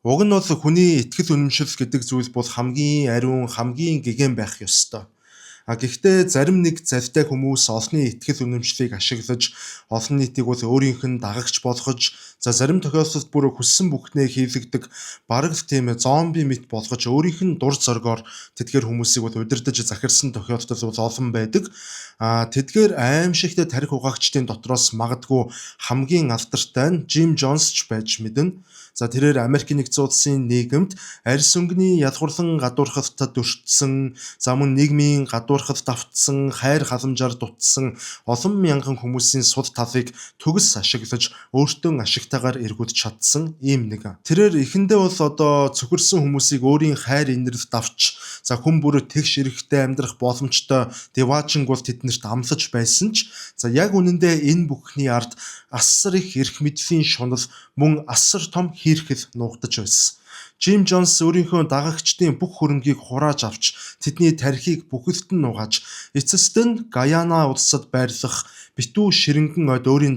Уг нь бол хүний итгэл үнэмшил гэдэг зүйл бол хамгийн ариун, хамгийн гэгээн байх ёстой. А гэхдээ зарим нэг залтай хүмүүс олонний итгэл үнэмшлийг ашиглаж, олон нийтийг бол өөрийнх нь дагагч болгож, за зарим тохиолдолд бүр хүссэн бүхнээ хийлэгдэг, бараг л тийм зомби мэт болгож өөрийнх нь дур зоргоор тэдгээр хүмүүсийг бол удирдах захирсан тохиолдол бол олон байдаг. А тэдгээр аймшигтай тархи угаагчдын дотроос магадгүй хамгийн алдартай нь Жим Джонс ч байж мэднэ. За тэрээр Америкийн нэгдсэн улсын нийгэмд арьс өнгөний ялгуурлан гадуурхалтад өртсөн, за мөн нийгмийн гадуурхалд автсан, хайр халамжаар дутсан олон мянган хүмүүсийн сул талыг төгс ашиглаж өөртөө ашигтайгаар эргүүлж чадсан ийм нэг. Тэрээр эхэндээ бол одоо цөхөрсөн хүмүүсийг өөрийн хайр инрэлд авч, за хүн бүр тэгш эрхтэй амьдрах боломжтой диваажинг бол тэднэрт амлаж байсан ч за яг үнэндээ энэ бүхний ард асар их эрх мэдлийн шунал мөн асар том хийрхэл нуугдаж байсан. Жим Джонс өөрийнхөө дагагчдын бүх хөрөнгийг хурааж авч тэдний тархийг бүхэлд нь нугааж эцэст нь Гаяна улсад байрлах битүү ширэнгэн ойд өөрийн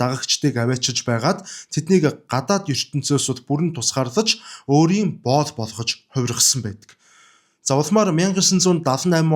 дагагчдыг аваачиж байгаад тэднийг гадаад ертөнцөөс бүрэн тусгаарлаж өөрийн боол болгож хувиргасан байдаг. За улмаар 1978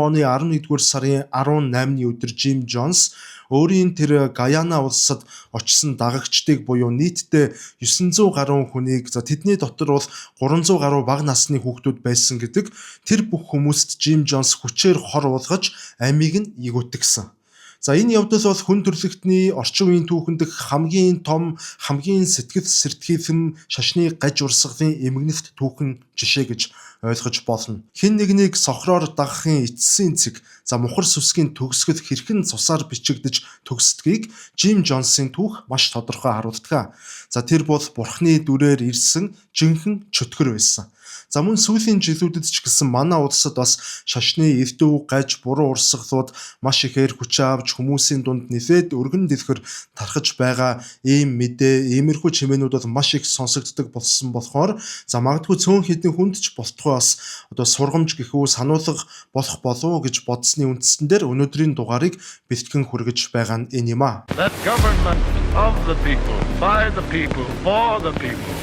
оны 11-р сарын 18-ны өдөр Жим Джонс өөрийн тэр Гаяна улсад очсон дагагчдыг буюу нийтдээ 900 гаруй хүнийг, за тэдний дотор бол 300 гаруй бага насны хүүхдүүд байсан гэдэг, тэр бүх хүмүүст Жим Джонс хүчээр хор уулгаж амийг нь эгүүтгсэн. За энэ явдал бол хүн төрөлхтний орчин үеийн түүхэн дэх хамгийн том, хамгийн сэтгэл сэртгийлэн шашны гаж урсгалын эмгэнэлт түүхэн жишээ гэж ойлгож болно. Хэн нэгнийг сохроор дагахын эцсийн цэг, за мухар сүсгийн төгсгөл хэрхэн цусаар бичигдэж төгсдгийг Жим Джонсын түүх маш тодорхой харуулдаг. За тэр бол бурхны дүрээр ирсэн жинхэнэ чөтгөр байсан. За мөн сүүлийн жилүүдэд ч гэсэн манай улсад бас шашны элдв гаж буруу урсгалууд маш ихээр хүч авч хүмүүсийн дунд нэлээд өргөн дэлхэр тархаж байгаа ийм мэдээ, иймэрхүү чимээнүүд бол маш их сонсогддог болсон болохоор за магадгүй цөөн хэдэн хүнд ч болтугай бас одоо сургамж гэх үү, сануулга болох болов уу гэж бодсны үндсэн дээр өнөөдрийн дугаарыг бэлтгэн хүргэж байгаа нь энэ юм аа. That government of the people, by the people, for the people.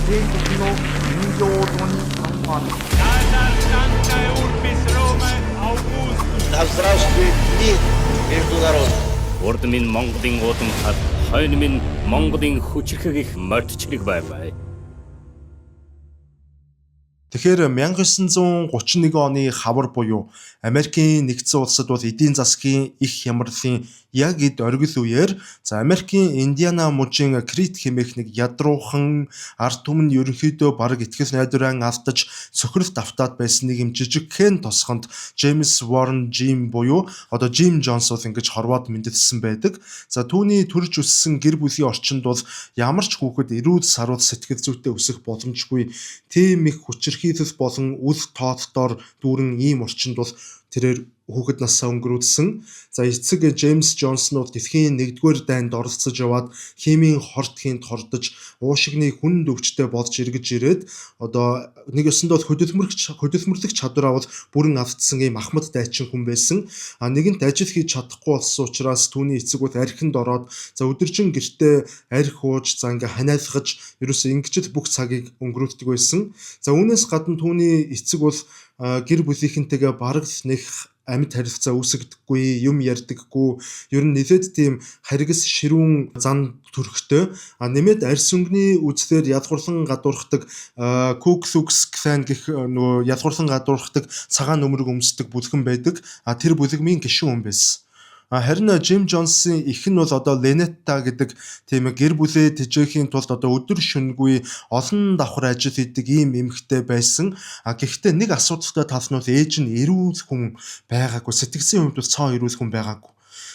帝国の人形に Caesar Sanctae Urbis Romae Augustus. Да здравствует мир между народами! Урд минь Монголын уудамхад, хойно минь Монголын хүчирхэг их морьд чирэг байваа. Тэгэхээр 1931 оны хавар буюу Америкийн нэгдсэн улсад бол эдийн засгийн их хямралын яг эд оргил үеэр за Америкийн Индиана мужийн Крит хэмээх нэг ядруухан, ард түмэн ерөнхийдөө бараг итгэл найдвараа алдаж цөхрөлт автаад байсан нэг юм жижигхэн тосгонд Джеймс Уоррен Жим буюу одоо Жим Джонс бол ингэж хорвоод мэндэлсэн байдаг. За түүний төрж өссөн гэр бүлийн орчинд бол ямар ч хүүхэд эрүүл саруул сэтгэл зүйтэй өсөх боломжгүй, тийм их хүчирхийлэл болон үл тоолтоор дүүрэн ийм орчинд бол тэрээр хүүхэд насаа өнгөрүүлсэн. За эцэг Джеймс Джонсон бол дэлхийн 1-р дайнд оролцож яваад химийн хорт хийнд хордож уушигны хүнд өвчтэй болж эргэж ирээд одоо нэг ёсондоо бол хөдөлмөрлөх чадвараа бол бүрэн алдсан ийм ахмад дайчин хүн байсан. А нэгэнт ажил хийж чадахгүй болсон учраас түүний эцэг бол архинд ороод за өдөржин гэртээ архи ууж, за ингээ ханиалгаж, ерөөсөө ингэж л бүх цагийг өнгөрүүлдэг байсан. За үүнээс гадна түүний эцэг бол гэр бүлийнхэнтэйгээ бараг л нэг амьд харилцаа үүсгдэггүй, юм ярьдаггүй, ер нь нэлээд тийм харгас ширүүн зан төрхтэй. А нэмээд арьс өнгөний үзлээр ялгуурлан гадуурхдаг, Ku Klux Klan гэх нөгөө ялгуурлан гадуурхдаг цагаан нөмрөг өмсдөг бүлгэн байдаг. А тэр бүлгмийн гишүүн хүн байсан. Харин Жим Джонсын эх нь бол одоо Ленетта гэдэг тийм гэр бүлээ тэжээхийн тулд одоо өдөр шөнөгүй олон давхар ажил хийдэг ийм эмэгтэй байсан. А гэхдээ нэг асуудалтай тал нь бол ээж нь эрүүл хүн байгаагүй. Сэтгцийн хувьд бол цоо эрүүл хүн байгаагүй.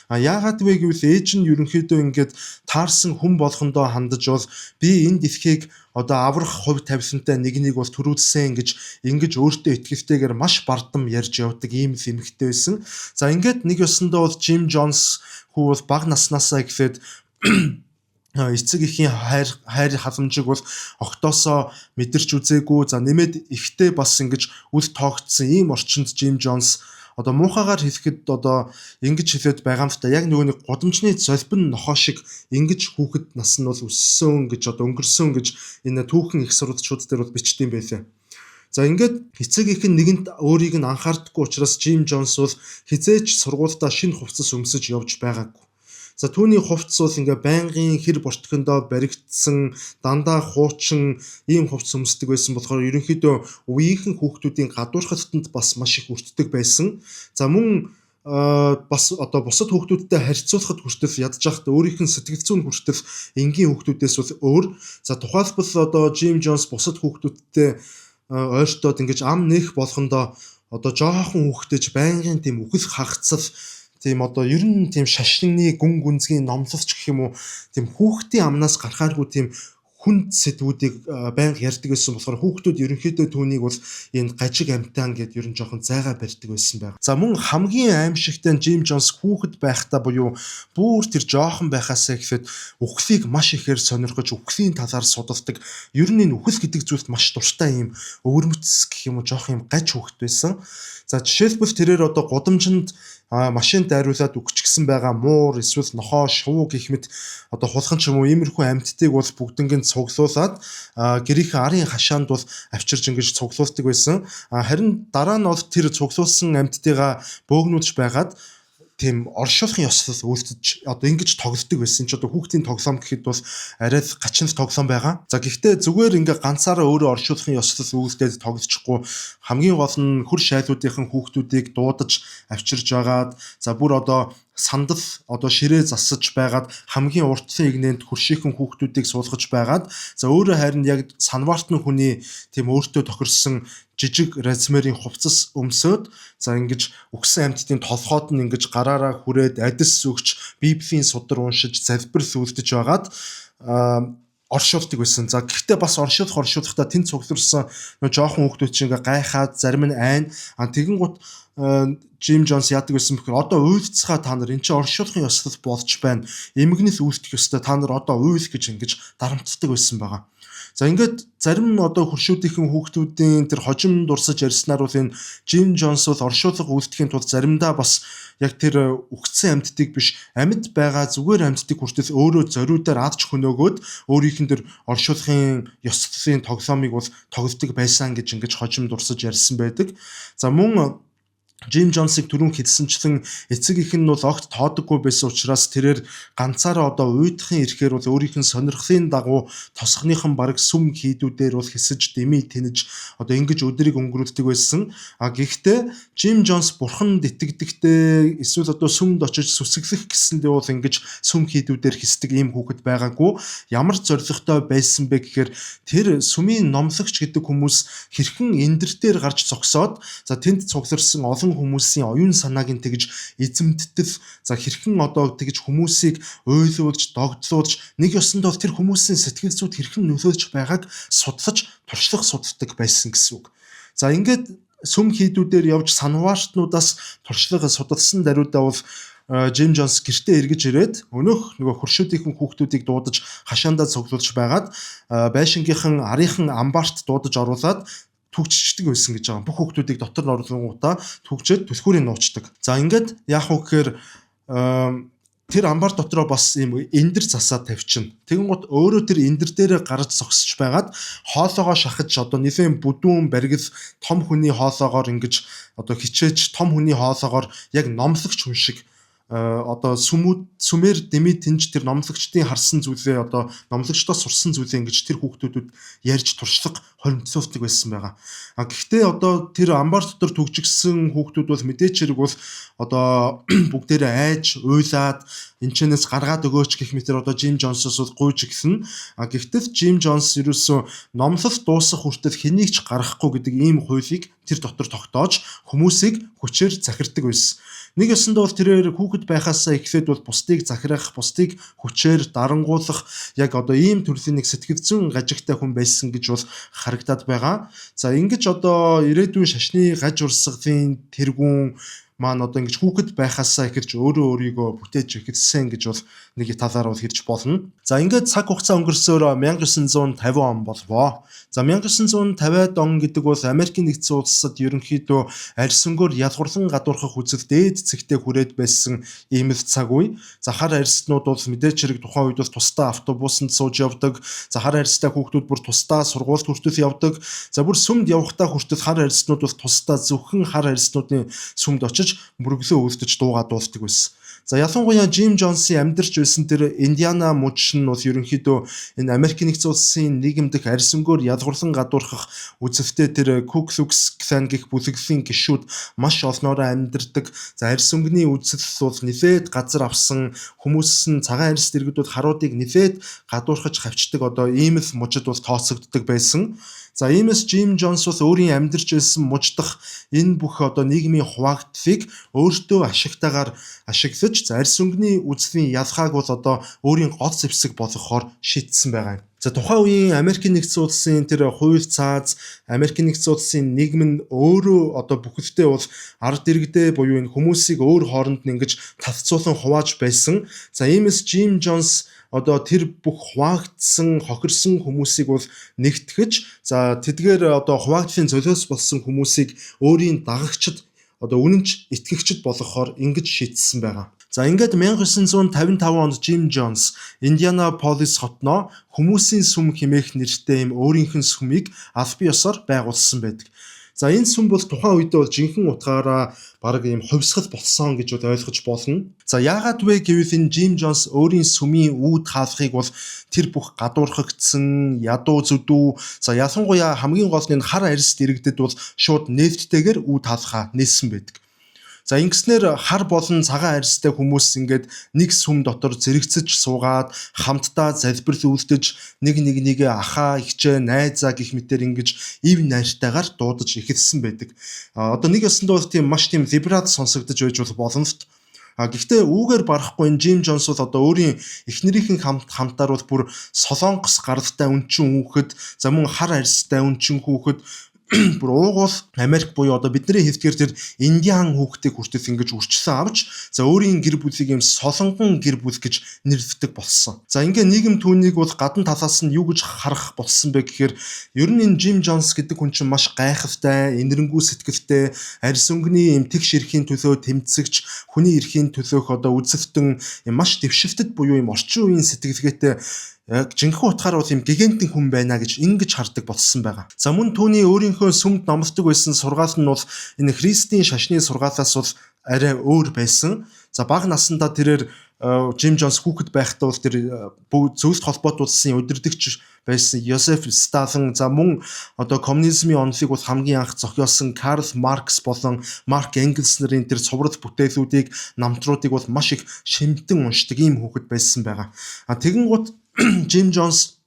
А яагаад вэ гэвэл ээж нь ерөнхийдөө ингээд таарсан хүн болгондоо хандаж бол би энэ дэлхийг одоо аврах хувь тавилантай нэгнийг бол төрүүлсэн гэж ингэж өөртөө итгэлтэйгээр маш бардам ярьж явдаг ийм л эмэгтэй байсан. За ингээд нэг ёсондоо бол Жим Джонс хүү бол бага наснаасаа эхлээд эцэг эхийн хайр халамжийг бол огтоосоо мэдэрч үзээгүй. За нэмээд ихтэй бас ингэж үл тоогдсон ийм орчинд Жим Джонс Одоо муухайгаар хэлэхэд одоо ингэж хэлээд байгаа юм л та, яг нөгөө нэг гудамжны золбин нохоо шиг ингэж хүүхэд нас нь бол өссөн гэж, одоо өнгөрсөн гэж энэ түүхэн их сурвалжууд дээр бол бичдэг юм байлээ. За, ингээд эцэг их нь нэгэнт өөрийг нь анхаардаггүй учраас Жим Джонс бол хэзээ ч сургуульдаа шинэ хувцас өмсөж явж байгаагүй. За, түүний хувцас бол ингээ байнгын хэр бортгондоо баригдсан, дандаа хуучин ийм хувцас өмсдөг байсан болохоор ерөнхийдөө үеийнхэн хүүхдүүдийн гадуурхалтанд бас маш их өртдөг байсан. За, мөн бас одоо бусад хүүхдүүдтэй харьцуулахад хүртэл ядаж байхад өөрийнх нь сэтгэл зүйн хүртэл энгийн хүүхдүүдээс бол өөр. За, тухайлбал одоо Жим Джонс бусад хүүхдүүдтэй ойртоод ингэж ам нээх болгондоо одоо жоохон хүүхдээ ч байнгын тийм үхэл хагацал, тийм одоо ер нь тийм шашинны гүн гүнзгий номлолч гэх юм уу, тийм хүүхдийн амнаас гарахааргүй тийм хүнд сэдвүүдийг байнга ярьдаг байсан болохоор хүүхдүүд ерөнхийдөө түүнийг бол энэ гажиг амьтан гээд ер нь жоохон зайгаа барьдаг байсан байна. За, мөн хамгийн аимшигтай нь Жим Джонс хүүхэд байхдаа буюу бүр тэр жоохон байхаасаа гэхэд үхлийг маш ихээр сонирхож, үхлийн талаар судалдаг. Ер нь энэ үхэл гэдэг зүйлд маш дуртай юм өвөрмөц гэх юм уу, жоохон юм гаж хүүхэд байсан. За, жишээлбэл тэрээр одоо гудамжинд машин дайруулад үхчихсэн байгаа муур эсвэл нохоо, шувуу гэх мэт одоо хулган ч юм уу, иймэрхүү амьтдыг бол бүгднийг цуглуулад гэрийнхэн арын хашаанд бол авчирж ингэж цуглуулдаг байсан. Харин дараа нь бол тэр цуглуулсан амьтдыгаа бөөгнүүлж байгаад тийм оршуулгын ёслол үйлдэж одоо ингэж тоглодог байсан чи одоо хүүхдийн тоглоом гэхэд бол арай л гачин тоглоом байгаа. За, гэхдээ зүгээр ингээ ганцаараа өөрөө оршуулгын ёслол үйлдээд тоглочихгүй, хамгийн гол нь хөр шайлуудынхан хүүхдүүдийг дуудаж авчирж байгаад, за бүр одоо сандал одоо ширээ засаж байгаад хамгийн урдсан эгнээнд хөршийнхэн хүүхдүүдийг суулгаж байгаад, за өөрөө харин яг санваартны хүний тийм өөртөө тохирсон жижиг размерийн хувцас өмсөөд, за ингэж үхсэн амьтдын толгойд нь ингэж гараараа хүрээд, адис өгч, библийн судар уншиж, залбир сүлдэж байгаад оршуулдаг байсан. За, гэхдээ бас оршуулахдаа тэнд цугларсан нөө жоохон хүүхдүүд чинь ингээ гайхаад, зарим нь айн. А тэгэн гут Жим Джонс яадаг байсан бэхээр одоо уйлцгаа, та нар, эн чинь оршуулгын ёслол болж байна. Эмгэнэл үйлдэх ёстой, та нар одоо уйл гэж ингэж дарамтдаг байсан байгаа. За, ингээд зарим одоо хөршүүдийнхэн хүүхдүүдийн тэр хожим дурсаж ярьснаар бол энэ Жим Джонс бол оршуулга үйлдэхийн тулд заримдаа бас яг тэр үхсэн амьтдыг биш, амьд байгаа зүгээр амьтдыг хүртэл өөрөө зориудаар авч хөнөөгөөд өөрийнх нь тэр оршуулгын ёслолын тоглоомыг бол тоглодог байсан гэж ингэж хожим дурсаж ярьсан байдаг. За, мөн Жим Джонсыг түрүүн хэлсэнчлэн эцэг эх нь бол огт тоодоггүй байсан учраас тэрээр ганцаараа одоо уйдахын эрхээр бол өөрийнх нь сонирхлын дагуу тосгоныхон бараг сүм хийдүүдээр бол хэсэж, дэмий тэнэж одоо ингэж өдрийг өнгөрүүлдэг байсан. А гэхдээ Жим Джонс бурханд итгэдэгтэй эсвэл одоо сүмд очиж сүсэглэх гэсэндээ бол ингэж сүм хийдүүдээр хэсдэг ийм хүүхэд байгаагүй. Ямар зорилготой байсан бэ гэхээр тэр сүмийн номлогч гэдэг хүмүүс хэрхэн эндэр дээр гарч зогсоод, за тэнд цугларсан олон хүмүүсийн оюун санааг нь тэгж эзэмдтэл, за хэрхэн одоо тэгж хүмүүсийг уйлуулж, догдлуулж, нэг ёсондоо тэр хүмүүсийн сэтгэл зүйд хэрхэн нөлөөлж байгааг судлаж, туршлага судалдаг байсан гэсэн үг. За, ингээд сүм хийдүүдээр явж санваартнуудаас туршлага судалсан даруйдаа бол Жим Джонс гэртээ эргэж ирээд өнөөх нөгөө хөршүүдийнхэн хүүхдүүдийг дуудаж хашаандаа цуглуулж байгаад байшингийнхан арийнхан амбарт дуудаж оруулаад түгжчихдэг байсан гэж байгаа. Бүх хүүхдүүдийг дотор нь оруулангуудаа түгжээд түлхүүрийг нуучдаг. За, ингээд яах вэ гэхээр тэр амбар дотроо бас ийм эндэр засаад тавьчихна. Тэгэнгүүт өөрөө тэр эндэр дээрээ гарч зогсож байгаад хоолоогоо шахаж, одоо нэлээд бүдүүн баригл том хүний хоолоогоор ингэж одоо хичээж, том хүний хоолоогоор яг номлогч хүн шиг одоо сүмүүд сүмээр дэмий тэнж тэр номлогчдын харсан зүйлээ, одоо номлогчдоос сурсан зүйлээ ингэж тэр хүүхдүүдэд ярьж туршлага хоримтлуулдаг байсан байгаа. А гэхдээ одоо тэр амбар дотор түгжигсэн хүүхдүүд бол мэдээч хэрэг бол одоо бүгдээрээ айж уйлаад энчэнээс гаргаад өгөөч гэх мэтэр одоо Жим Джонсоос бол гуйж гисэн. А гэхдээ Жим Джонс ерөөсөө номлол дуусах хүртэл хэнийг ч гаргахгүй гэдэг ийм хуулийг тэр дотор тогтоож хүмүүсийг хүчээр захирдаг байсан. Нэг ёсондоо бол тэрээр хүүхэд байхаасаа эхлээд бол бусдыг захирах, бусдыг хүчээр дарангуулах яг одоо ийм төрлийн нэг сэтгэл зүйн гажигтай хүн байсан гэж бол харагдаад байгаа. За, ингэж одоо ирээдүйн шашны гаж урсгалын тэргүүн маань одоо ингэж хүүхэд байхаасаа эхэлж өөрөө өөрийгөө бүтээж эхэлсэн гэж бол нэг талаар бол хэлж болно. За, ингээд цаг хугацаа өнгөрсөөр 1950 он болвоо. За, 1950-ад он гэдэг бол Америкийн нэгдсэн улсад ерөнхийдөө арьс өнгөөр ялгуурлан гадуурхах үзэл дээд цэгтээ хүрээд байсан ийм л цаг үе. За, хар арьснууд бол мэдээж хэрэг тухайн үед бол тусдаа автобусанд сууж явдаг. За, хар арьстай хүүхдүүд бүр тусдаа сургуульд хүртэл явдаг. За, бүр сүмд явахдаа хүртэл хар арьснууд бол тусдаа зөвхөн хар арьснуудын сүмд очиж мөрөглөө үлдэж дуугаа дуулдаг байсан. За, ялангуяа Жим Джонсын амьдарч байсан тэр Индиана мужид нь бол ерөнхийдөө энэ Америкийн нэгдсэн улсын нийгэм дэх арьс өнгөөр ялгуурлан гадуурхах үзэлтэй тэр Ку Клукс Клан гэх бүлэглэлийн гишүүд маш олноороо амьдардаг. За, арьс өнгөний үзэл бол нэлээд газар авсан, хүмүүс нь цагаан арьс иргэдүүд харуудыг нэлээд гадуурхаж хавчдаг одоо ийм л мужид бол тооцогддог байсан. За, иймээс Жим Джонс бол өөрийн амьдарч байсан муж дахь энэ бүх одоо нийгмийн хуваагдлыг өөртөө ашигтайгаар ашиглаж, за, арьс өнгөний үзлийн ялгааг бол одоо өөрийн гол зэвсэг болгохоор шийдсэн байгаа юм. За, тухайн үеийн Америкийн нэгдсэн улсын тэр хууль цааз, Америкийн нэгдсэн улсын нийгэм нь өөрөө одоо бүхэлдээ бол ард иргэдээ буюу энэ хүмүүсийг өөр хооронд нь ингэж талцуулан хувааж байсан. За, иймээс Жим Джонс одоо тэр бүх хуваагдсан, хохирсон хүмүүсийг бол нэгтгэж, за, тэдгээр одоо хуваагдлын золиос болсон хүмүүсийг өөрийн дагагчид, одоо үнэнч итгэгчид болгохоор ингэж шийдсэн байгаа. За, ингээд 1955 онд Жим Джонс Индианаполис хотноо хүмүүсийн сүм хэмээх нэртэй ийм өөрийнх нь сүмийг албан ёсоор байгуулсан байдаг. За, энэ сүм бол тухайн үедээ бол жинхэнэ утгаараа бараг ийм хувьсгал болсон гэж бол ойлгож болно. За, яагаад вэ гэвэл энэ Жим Джонс өөрийн сүмийн үүд хаалгыг бол тэр бүх гадуурхагдсан, ядуу зүдүү, за, ялангуяа хамгийн гол нь энэ хар арьст иргэдэд бол шууд нээлттэйгээр үүд хаалгаа нээсэн байдаг. За, ингэснээр хар болон цагаан арьстай хүмүүс ингээд нэг сүм дотор зэрэгцэж суугаад, хамтдаа залбирал үйлдэж, нэг нэг нэгээ ахаа, эгчээ, найзаа гэх мэтээр ингэж ив найртайгаар дуудаж эхэлсэн байдаг. А одоо нэг ёсондоо бол тийм маш тийм либерал сонсогдож байж бол болно л. А гэхдээ үүгээр барахгүй энэ Жим Джонс бол одоо өөрийн эхнэрийнхэн хамтаар бол бүр Солонгос гаралтай өнчин хүүхэд, за, мөн хар арьстай өнчин хүүхэд, бүр уугуул Америк буюу одоо бидний хэлдгээр тэр Индиан хүүхдийг хүртэл ингэж үрчилсэн авч, за, өөрийн гэр бүлийг юм солонгон гэр бүл гэж нэрлэдэг болсон. За, ингээ нийгэм түүнийг бол гадна талаас нь юу гэж харах болсон бэ гэхээр ер нь энэ Жим Джонс гэдэг хүн чинь маш гайхалтай, энэрэнгүй сэтгэлтэй, арьс өнгөний юм тэгш эрхийн төлөө тэмцэгч, хүний эрхийн төлөөх одоо үзэлтэн юм маш дэвшилтэт буюу юм орчин үеийн сэтгэлгээтэй, яг жинхэнэ утгаараа бол юм гигантын хүн байна гэж ингэж хардаг болсон байгаа. За, мөн түүний өөрийнхөө сүмд номлодог байсан сургаал нь бол энэ Христийн шашны сургаалаас бол арай өөр байсан. За, бага насндаа тэрээр Жим Джонс хүүхэд байхдаа бол тэр зөвлөлт холбоот улсын удирдагч байсан Йосеф Сталин, за, мөн одоо коммунизмын онолыг бол хамгийн анх зохиосон Карл Маркс болон Марк Энгельс нарын тэр цуврал бүтээлүүдийг, намтруудыг бол маш их шимтэн уншдаг ийм хүүхэд байсан байгаа. А тэгэнгүүт Жим Джонс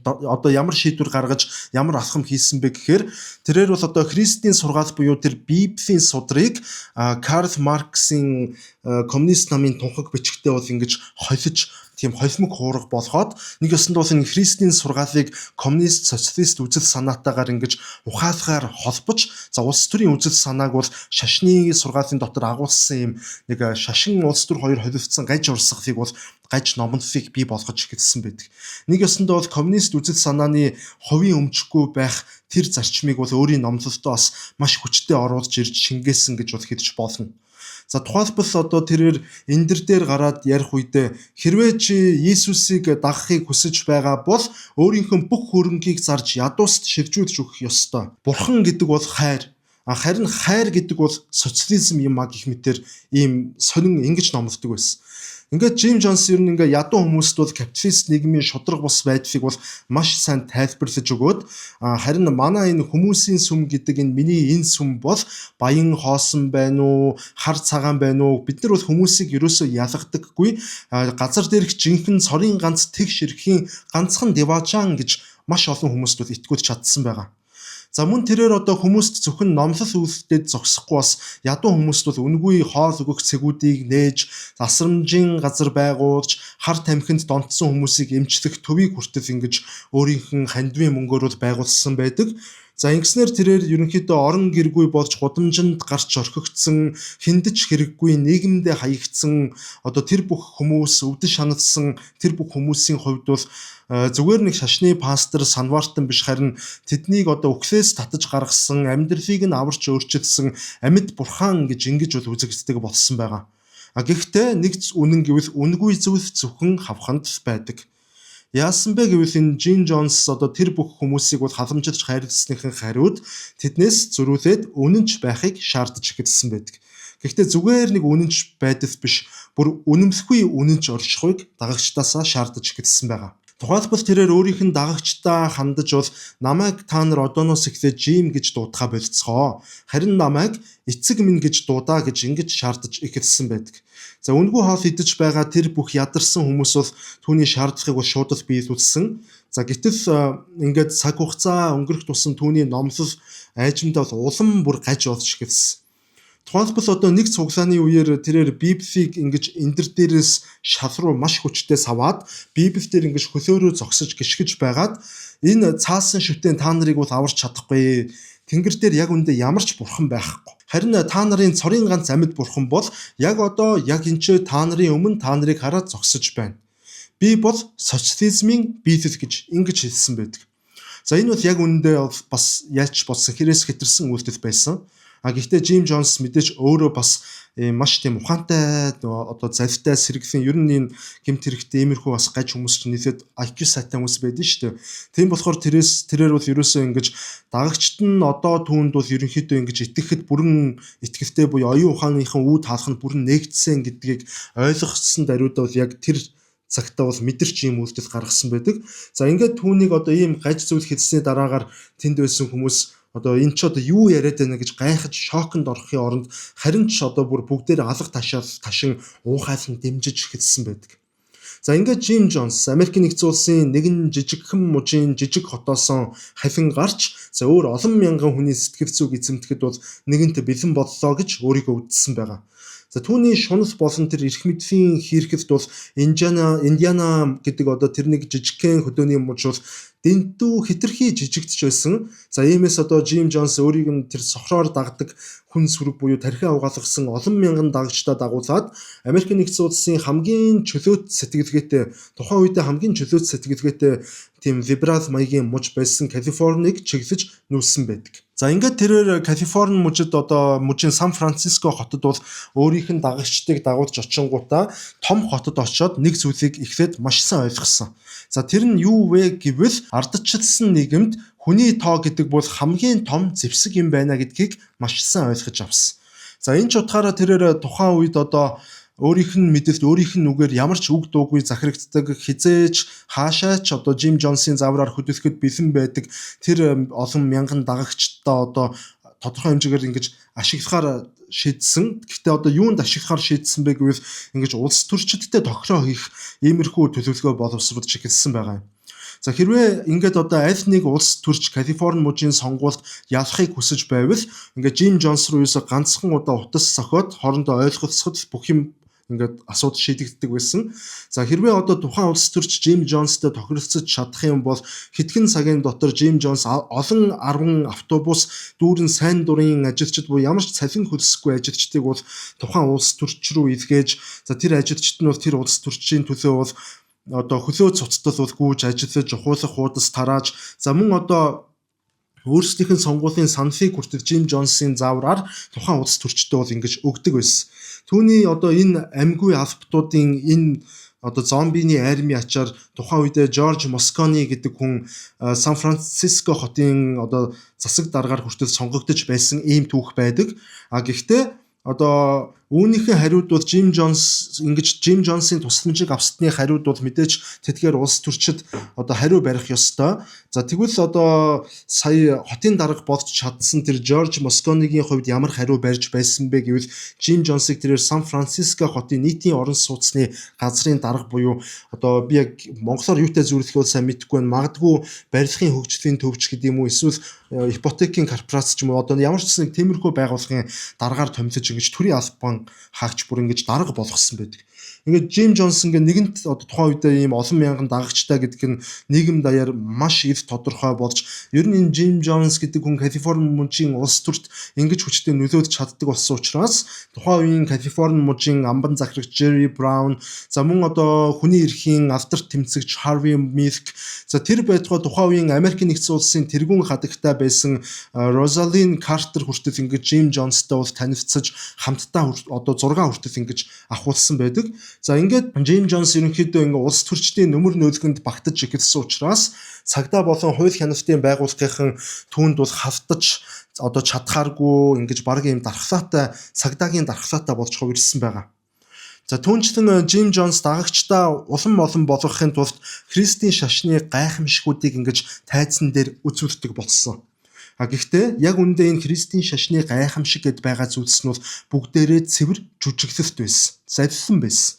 одоо ямар шийдвэр гаргаж, ямар алхам хийсэн бэ гэхээр тэрээр бол одоо Христийн сургаал буюу тэр Библийн судрыг Карл Марксийн коммунист намын тунхаг бичгтээ бол ингэж холиж, тийм холимог хуурга болгоод, нэг ёсондоо бол энэ Христийн сургаалыг коммунист, социалист үзэл санаатаагаар ингэж ухаалгаар холбож, за, улс төрийн үзэл санааг бол шашны сургаалын дотор агуулсан юм нэг шашин, улс төр хоёр холилдсон гаж урсгалыг бол гаж номлолыг бий болгож эхэлсэн байдаг. Нэг ёсондоо бол коммунист үзэл санааны хувийн өмчгүй байх тэр зарчмыг бол өөрийн номлолтоо бас маш хүчтэй оруулж ирж шингээсэн гэж бол хэлж болно. За, тухайлбал одоо тэрээр эндэр дээр гараад ярих үедээ хэрвээ чи Есүсийг дагахыг хүсэж байгаа бол өөрийнхөө бүх хөрөнгийг зарж ядууст шилжүүлж өгөх ёстой. Бурхан гэдэг бол хайр. А харин хайр гэдэг бол социализм юм а гэх мэтээр ийм сонин ингэж номлодог байсан. Ингээд Жим Джонс ер нь ингээ ядуу хүмүүст бол капиталист нийгмийн шударга бус байдлыг бол маш сайн тайлбарлаж өгөөд, харин манай энэ хүмүүсийн сүм гэдэг энэ миний энэ сүм бол баян хоосон байна уу, хар цагаан байна уу, бид нар бол хүмүүсийг ерөөсөө ялгадаггүй, газар дээрх жинхэнэ цорын ганц тэгш эрхийн ганцхан диваажан гэж маш олон хүмүүст бол итгүүлж чадсан байгаа. За, мөн тэрээр одоо хүмүүст зөвхөн номлол үйлдээд зогсохгүй, бас ядуу хүмүүст бол үнэгүй хоол өгөх цэгүүдийг нээж, асрамжийн газар байгуулж, хар тамхинд донтсон хүмүүсийг эмчлэх төвийг хүртэл ингэж өөрийнх нь хандивын мөнгөөр бол байгуулсан байдаг. За, ингэснээр тэрээр ерөнхийдөө орон гэргүй болж гудамжинд гарч орхигдсон, хэнд ч хэрэггүй нийгэмдээ хаягдсан одоо тэр бүх хүмүүс, өвдөн шаналсан тэр бүх хүмүүсийн хувьд бол зүгээр нэг шашны пастор санваартан биш, харин тэднийг одоо үхлээс татаж гаргасан, амьдралыг нь аварч өөрчилсөн амьд бурхан гэж ингэж бол үзэгддэг болсон байгаа. А гэхдээ нэг үнэн гэвэл үнэгүй зүйл зөвхөн хавханд байдаг. Яасан бэ гэвэл энэ Жин Джонс одоо тэр бүх хүмүүсийг бол халамжилж хайрласныхын хариуд тэднээс зөрүүлээд үнэнч байхыг шаардаж эхэлсэн байдаг. Гэхдээ зүгээр нэг үнэнч байдал биш, бүр үнэмсэхгүй үнэнч оршихуйг дагагчдаасаа шаардаж эхэлсэн байгаа. Тухайлбал тэрээр өөрийнх нь дагагчдаа хандаж бол намайг та нар одооноос эхлээд Жим гэж дуудахаа болцгоо. Харин намайг эцэг минь гэж дуудаа гэж ингэж шаардаж эхэлсэн байдаг. За, үнэгүй хоол идэж байгаа тэр бүх ядарсан хүмүүс бол түүний шаардлагыг бол шууд л биелүүлсэн. За, гэтэл ингээд цаг хугацаа өнгөрөх тусам түүний номлол айжмдаа бол улам бүр гаж болж эхэлсэн. Тухайлбал одоо нэг цуглааны үеэр тэрээр Библийг ингэж эндэр дээрээс шал руу маш хүчтэй саваад, Библи дээр ингэж хөлөөрөө зогсож гიშгэж байгаад, энэ цаасан шүтэн та нарыг бол аварч чадахгүй. Тэнгэр дээр яг үндэ ямар ч бурхан байхгүй. Харин та нарын цорын ганц амьд бурхан бол яг одоо яг энэ ч та нарын өмнө та нарыг хараад зогсож байна. Би бол социализмын биелэл гэж ингэж хэлсэн байдаг. За, энэ бол яг үнэндээ бас яаж болсон хэрээс хэтэрсэн үйлдэл байсан. А гэхдээ Жим Джонс мэдээж өөрөө бас маш тийм ухаантай, одоо залтай сэргэлэн, ер нь энэ гэмт хэрэгтэй иймэрхүү бас гаж хүмүүс чинь нэлээд IQ сайтай хүмүүс байдаг шүү дээ. Тийм болохоор тэрээс тэрээр бол ерөөсөө ингэж дагагчд нь одоо түүнд бол ерөнхийдөө ингэж итгэхэд бүрэн итгэлтэй буюу оюун ухааныхан үе таалах нь бүрэн нээгдсэн гэдгийг ойлгоцсон даруйдаа бол яг тэр цагтаа бол мэдэрч ийм үйлдэл гаргасан байдаг. За, ингээд түүнийг одоо ийм гаж зүйл хэлсний дараагаар тэнд байсан хүмүүс одоо энэ ч одоо юу яриад байна гэж гайхаж шоконд орохын оронд харин ч одоо бүр бүгдээр алга ташаал ташин уухайлан дэмжиж эхэлсэн байдаг. За, ингээд Жим Джонс Америкийн нэгдсэн улсын нэгэн жижигхэн мужийн жижиг хотоосон халин гарч, за, өөр олон мянган хүний сэтгэл зүйг эзэмдэхэд бол нэгэнт бэлэн боллоо гэж өөрийгөө үзсэн байгаа. За, түүний шунал болон тэр эрх мэдлийн хийрхэлд бол Индиана гэдэг одоо тэр нэг жижигхэн хөдөөний муж бол дэнтүү хэтэрхий жижигдэж байсан. За, иймээс одоо Жим Джонс өөрийг нь тэр сохроор дагдаг хүн сүрэг буюу тархиа угаалгасан олон мянган дагагчдаа дагуулад Америкийн нэгдсэн улсын хамгийн чөлөөт сэтгэлгээтэй, тухайн үедээ хамгийн чөлөөт сэтгэлгээтэй тийм либерал маягийн муж байсан Калифорник чиглэж нүүсэн байдаг. За, ингээд тэрээр Калифорни мужид, одоо мужийн Сан Франциско хотод бол өөрийнх нь дагагчдыг дагуулж очингуудаа том хотод очиод нэг зүйлийг эхлээд маш сайн ойлгосон. За, тэр нь юу вэ гэвэл ардчилсан нийгэмд хүний тоо гэдэг бол хамгийн том зэвсэг юм байна гэдгийг маш сайн ойлгож авсан. За, энэ ч утгаараа тэрээр тухайн үед одоо өөрийнх нь мэдэлт, өөрийнх нь үгээр ямар ч үг дуугүй захирагддаг, хизээж хаашаа ч одоо Жим Джонсын завраар хөдөлгөхөд бэлэн байдаг тэр олон мянган дагагчдаа одоо тодорхой хэмжээгээр ингэж ашиглахаар шийдсэн. Гэхдээ одоо юунд ашиглахаар шийдсэн бэ гэвэл ингэж улс төрчидтэй тохироо хийх иймэрхүү төлөвлөгөө боловсруулж эхэлсэн байгаа юм. За, хэрвээ ингээд одоо аль нэг улс төрч Калифорни мужийн сонгуульд ялахыг хүсэж байвал ингээд Жим Джонс руу юусоо ганцхан удаа утас сохиод хоорондоо ойлголцоход бүх юм ингээд асуудал шийдэгддэг байсан. За, хэрвээ одоо тухайн улс төрч Жим Джонстой тохиролцож чадах юм бол хэдхэн цагийн дотор Жим Джонс олон 10 автобус дүүрэн сайн дурын ажилчид буюу ямар ч цалин хөлсөхгүй ажилчдыг бол тухайн улс төрч рүү илгээж, за, тэр ажилчид нь бол тэр улс төрчийн төлөө бол одоо хөлөө цуцтал бол гүйж ажиллаж, ухуулах хуудас тарааж, за, мөн одоо өөрсдийнх нь сонгуулийн саналыг хүртэл Жим Джонсын заавраар тухайн улс төрчдөө бол ингэж өгдөг байсан. Түүний одоо энэ амьгүй албатуудын, энэ одоо зомбины арми ачаар тухайн үедээ Жорж Москони гэдэг хүн Сан Франциско хотын одоо засаг даргаар хүртэл сонгогдож байсан ийм түүх байдаг. А гэхдээ одоо үүнийхээ хариуд бол Жим Джонс ингэж Жим Джонсын тусламжийг авсны хариуд бол мэдээж тэдгээр улс төрчид одоо хариу барих ёстой. За, тэгвэл одоо сая хотын дарга болж чадсан тэр Жорж Москонигийн хувьд ямар хариу барьж байсан бэ гэвэл Жим Джонсыг тэрээр Сан Франциско хотын нийтийн орон сууцны газрын дарга буюу одоо би яг монголоор юутай зүйрлэх бол сайн мэдэхгүй байна. Магадгүй барилгын хөгжлийн төвч гэдэг юм уу, эсвэл ипотекийн корпорац ч юм уу, одоо ямар ч нэг тиймэрхүү байгууллагын даргаар томилож ингэж төрийн албан хаагч бүр ингэж дарга болгосон байдаг. Ингээд Джим Джонс ингээд нэгэнт одоо тухайн үедээ ийм олон мянган дагагчтай гэдэг нь нийгэм даяар маш их тодорхой болж, ер нь энэ Джим Джонс гэдэг хүн Калифорни мужийн улс төрт ингэж хүчтэй нөлөөлж чаддаг болсон учраас тухайн үеийн Калифорни мужийн амбан захирагч Jerry Brown, за мөн одоо хүний эрхийн алдарт тэмцэгч Harvey Milk, за тэр байтугай тухайн үеийн Америкийн нэгдсэн улсын тэргүүн хадагтай байсан Розалин Картер хүртэл ингэж Джим Джонстой бол танилцаж, хамтдаа одоо 6 хүртэл ингэж ахуулсан байдаг. За, ингээд Джим Джонс ерөнхийдөө ингээ улс төрчдийн нөмөр нөөлгөнд багтаж эхэлсэн учраас цагдаа болон хууль хяналтын байгууллагын түүнд бол хавтаж одоо чадхааргүй, ингэж баг юм дархлаатай, цагдаагийн дархлаатай болж хувирсан байгаа. За, түүнчлэн Джим Джонс дагагчдаа улам олон болгохын тулд Христийн шашны гайхамшигуудыг ингэж тайзан дээр үзүүлдэг болсон. А гэхдээ яг үүндээ энэ Христийн шашны гайхамшиг гэд байгаа зүйлс нь бол бүгдээрээ цэвэр жүжиглэлт байсан. Залилан байсан.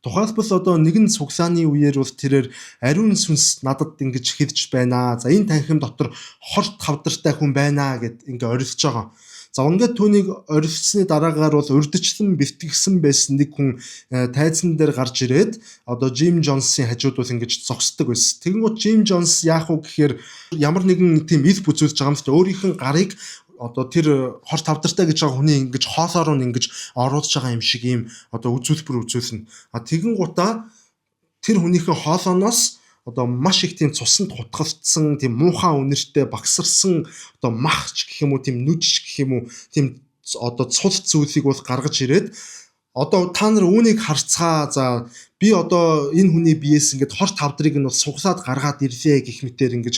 Тухайлбал одоо нэгэн цуглааны үеэр бол тэрээр ариун сүнс надад ингэж хэлж байна. За, энэ танхим дотор хорт хавдартай хүн байна гэд ингээ орилж байгаа. За, ингээд түүнийг орилсны дараагаар бол урдчлан бэлтгэгсэн байсан нэг хүн тайзан дээр гарч ирээд одоо Джим Джонсын хажууд бол ингэж зогсдог байсан. Тэгэнгүүт Джим Джонс яах вэ гэхээр ямар нэгэн тийм ил бүзүүлж байгаа юм л өөрийнх нь гарыг одоо тэр хорт хавдартай гэж байгаа хүний ингэж хоолоор нь ингэж оруулж байгаа юм шиг ийм одоо үзүүлбэр үзүүлнэ. А тэгэн гутаа тэр хүнийхээ хоолооноос одоо маш их тийм цуснд хутгалцсан, тийм муухай үнэртэй багсарсан одоо махч гэх юм уу, тийм нүжч гэх юм уу, тийм одоо цул зүйлийг бол гаргаж ирээд, одоо та нар үүнийг харцгаа, за би одоо энэ хүний биеэс ингээд хорт хавдрыг нь бол суглаад гаргаад ирлээ гэх мэтээр ингэж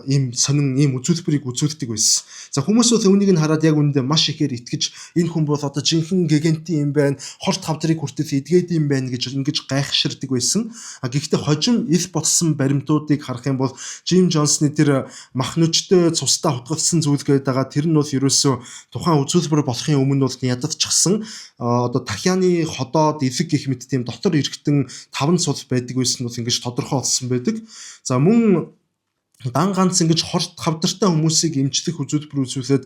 ийм сонин ийм үзүүлбэрийг үзүүлдэг байсан. За, хүмүүс бол үүнийг нь хараад яг үүндээ маш ихээр итгэж, энэ хүн бол одоо жинхэнэ гигантын юм байна, хорт хавдрыг хүртэл эдгээд юм байна гэж ингэж гайхширдаг байсан. А гэхдээ хожим ил болсон баримтуудыг харах юм бол Джим Джонсны тэр мах нүжтэй цустай хутгалсан зүйл гээд байгаа тэр нь бол ерөөсөө тухайн үзүүлбэр болохын өмнө бол ядчихсан одоо тахианы ходоод, элэг гэх мэт тийм дотор эргэтэн таван цул байдаг байсан бол ингэж тодорхой болсон байдаг. За, мөн дан ганц ингэж хорт хавдартай хүмүүсийг эмчлэх үзүүлбэр үзүүлээд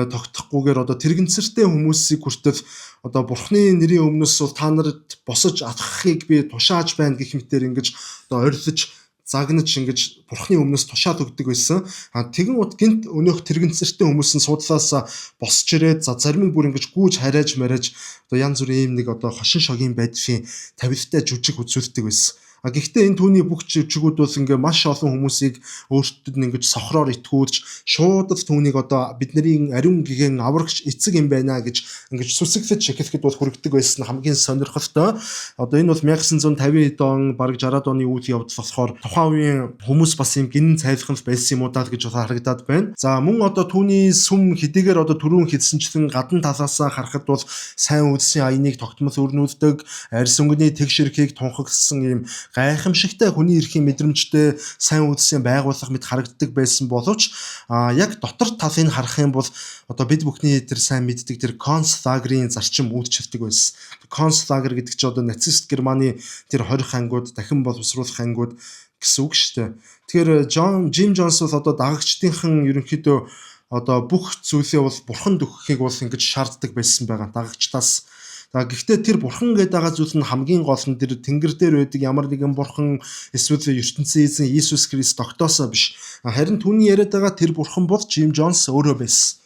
тогтохгүйгээр одоо тэрэгэнцэртэй хүмүүсийг хүртэл одоо бурхны нэрийн өмнөөс бол та нарт босож атгахыг би тушааж байна гэх мэтээр ингэж одоо орилж, загнаж, ингэж бурхны өмнөөс тушаал өгдөг байсан. А тэгэн ут гинт өнөөх тэрэгэнцэртэй хүмүүс нь суудлаас босч ирээд, за зарим нь бүр ингэж гүүж харайж марайж одоо янз бүрийн ийм нэг одоо хошин шогийн байдлын тавилтай жүжиг үзүүлдэг байсан. А гэхдээ энэ түүний бүх жүжигүүд бол ингээ маш олон хүмүүсийг өөртөд нь ингэж сохроор итгүүлж, шууд л түүнийг одоо бидний ариун гэгэн аврагч эцэг юм байна гэж ингэж сүсэглэж эхлэхэд бол хүргэдэг байсан хамгийн сонирхолтой. Одоо энэ бол 1950 он, бараг 60-аад оны үйл явдал болохоор тухайн үеийн хүмүүс бас юм гинэн цайлган байсан юм уу даа гэж харагдаад байна. За, мөн одоо түүний сүм хэдийгээр одоо түрүүн хэлсэнчлэн гадна талаасаа харахад бол сайн үйлсийн аяныг тогтмол өрнүүлдэг, арьс өнгөний тэгш эрхийг тунхагласан ийм гайхамшигтай хүний эрхийн мэдрэмжтэй сайн үйлсийн байгууллага мэт харагддаг байсан боловч яг дотор талыг харах юм бол одоо бид бүхний тэр сайн мэддэг тэр концлагерийн зарчим үйлчилдэг байсан. Концлагер гэдэг чинь одоо нацист Германы тэр хорих ангиуд, дахин боловсруулах ангиуд гэсэн үг шүү дээ. Тэгэхээр Джим Джонс бол одоо дагагчдынхан ерөнхийдөө одоо бүх зүйлээ бол бурханд өгөхийг бол ингэж шаарддаг байсан байгаа дагагчдаас. За, гэхдээ тэр бурхан гэдэг байгаа зүйл нь хамгийн гол нь тэр тэнгэр дээр байдаг ямар нэгэн бурхан эсвэл ертөнцийн эзэн Иесус Христ тогтоосоо биш. Харин түүний яриад байгаа тэр бурхан бол Джим Джонс өөрөө байсан.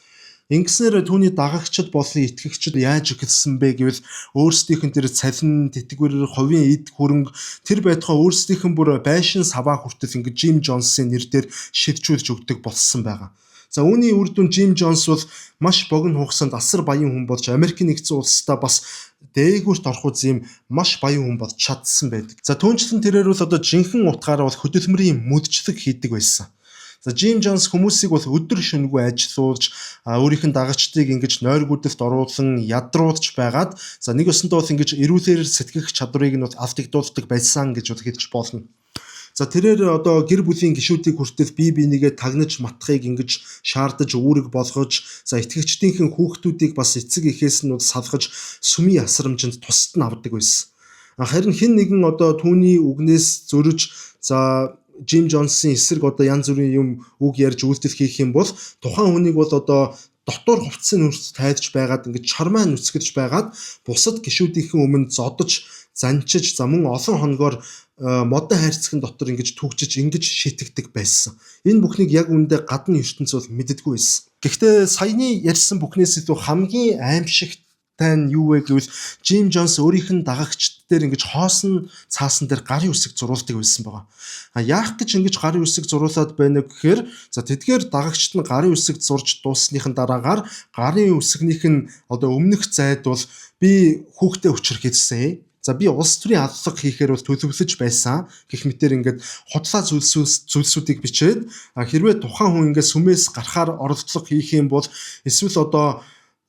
Ингэснээр түүний дагагчид болон итгэгчид яаж эхэлсэн бэ гэвэл өөрсдийнх нь тэр цалин, тэтгэвэр, хувийн эд хөрөнгө, тэр байтугай өөрсдийнх нь бүр байшин саваа хүртэл ингэж Джим Джонсын нэр дээр шилжүүлж өгдөг болсон байгаа. За, үүний үр дүн Джим Джонс бол маш богино хугацаанд асар баян хүн болж, Америкийн нэгдсэн улсдаа бас дээгүүрт орох үз ийм маш баян хүн болж чадсан байдаг. За, түүнчлэн тэрээр бол одоо жинхэнэ утгаараа бол хөдөлмөрийн мөдчлөг хийдэг байсан. За, Джим Джонс хүмүүсийг бол өдөр шөнөгүй ажиллуулж, өөрийнх нь дагагчдыг ингэж нойргүйдэлд оруулан ядруулж байгаад, за нэг өсөндөө бол ингэж эрүүлэр сэтгэх чадварыг нь бол алдагдуулдаг байсан гэж бол хэлж болно. За, тэрээр одоо гэр бүлийн гишүүдийг хүртэл бие бинийгээ тагнаж матахыг ингэж шаардаж, үүрэг болгож, за итгэгчдийнхэн хүүхдүүдийг бас эцэг эхээс нь салгаж, сүмийн асрамжинд тусад нь авдаг байсан. Харин хэн нэгэн одоо түүний үгнээс зөрөж, за Джим Джонсын эсрэг одоо янз бүрийн юм үг ярьж үйлдэл хийх юм бол тухайн хүнийг бол одоо дотор хувцсын нүрт тайлж байгаад ингэж чармаа нүцгэж байгаад бусад гишүүдийнхэн өмнө зодож занчиж, за мөн олон хоногоор модон хайрцагын дотор ингэж түгжиж, ингэж шийтгдэг байсан. Энэ бүхнийг яг үүндээ гадны ертөнц бол мэддэггүй байсан. Гэхдээ саяны ярьсан бүхнээс илүү хамгийн аимшигтай нь юу вэ гэвэл Жим Джонс өөрийнх нь дагагчид дээр ингэж хоосон цаасан дээр гарын үсэг зурулдаг байсан байгаа. А яах гэж ингэж гарын үсэг зуруулад байна вэ гэхээр за тэдгээр дагагчид нь гарын үсэг зурж дууссныхын дараагаар гарын үсгнийх нь одоо өмнөх зайд бол би хүүхдээ хүчирхийлсэн. За би улс төрийн аллага хийхээр бол төлөвлөж байсан гэх мэтэр ингээд худлаа зүйлсүүдийг бичээд, хэрвээ тухайн хүн ингээд сүмээс гарахаар оролдлого хийх юм бол эсвэл одоо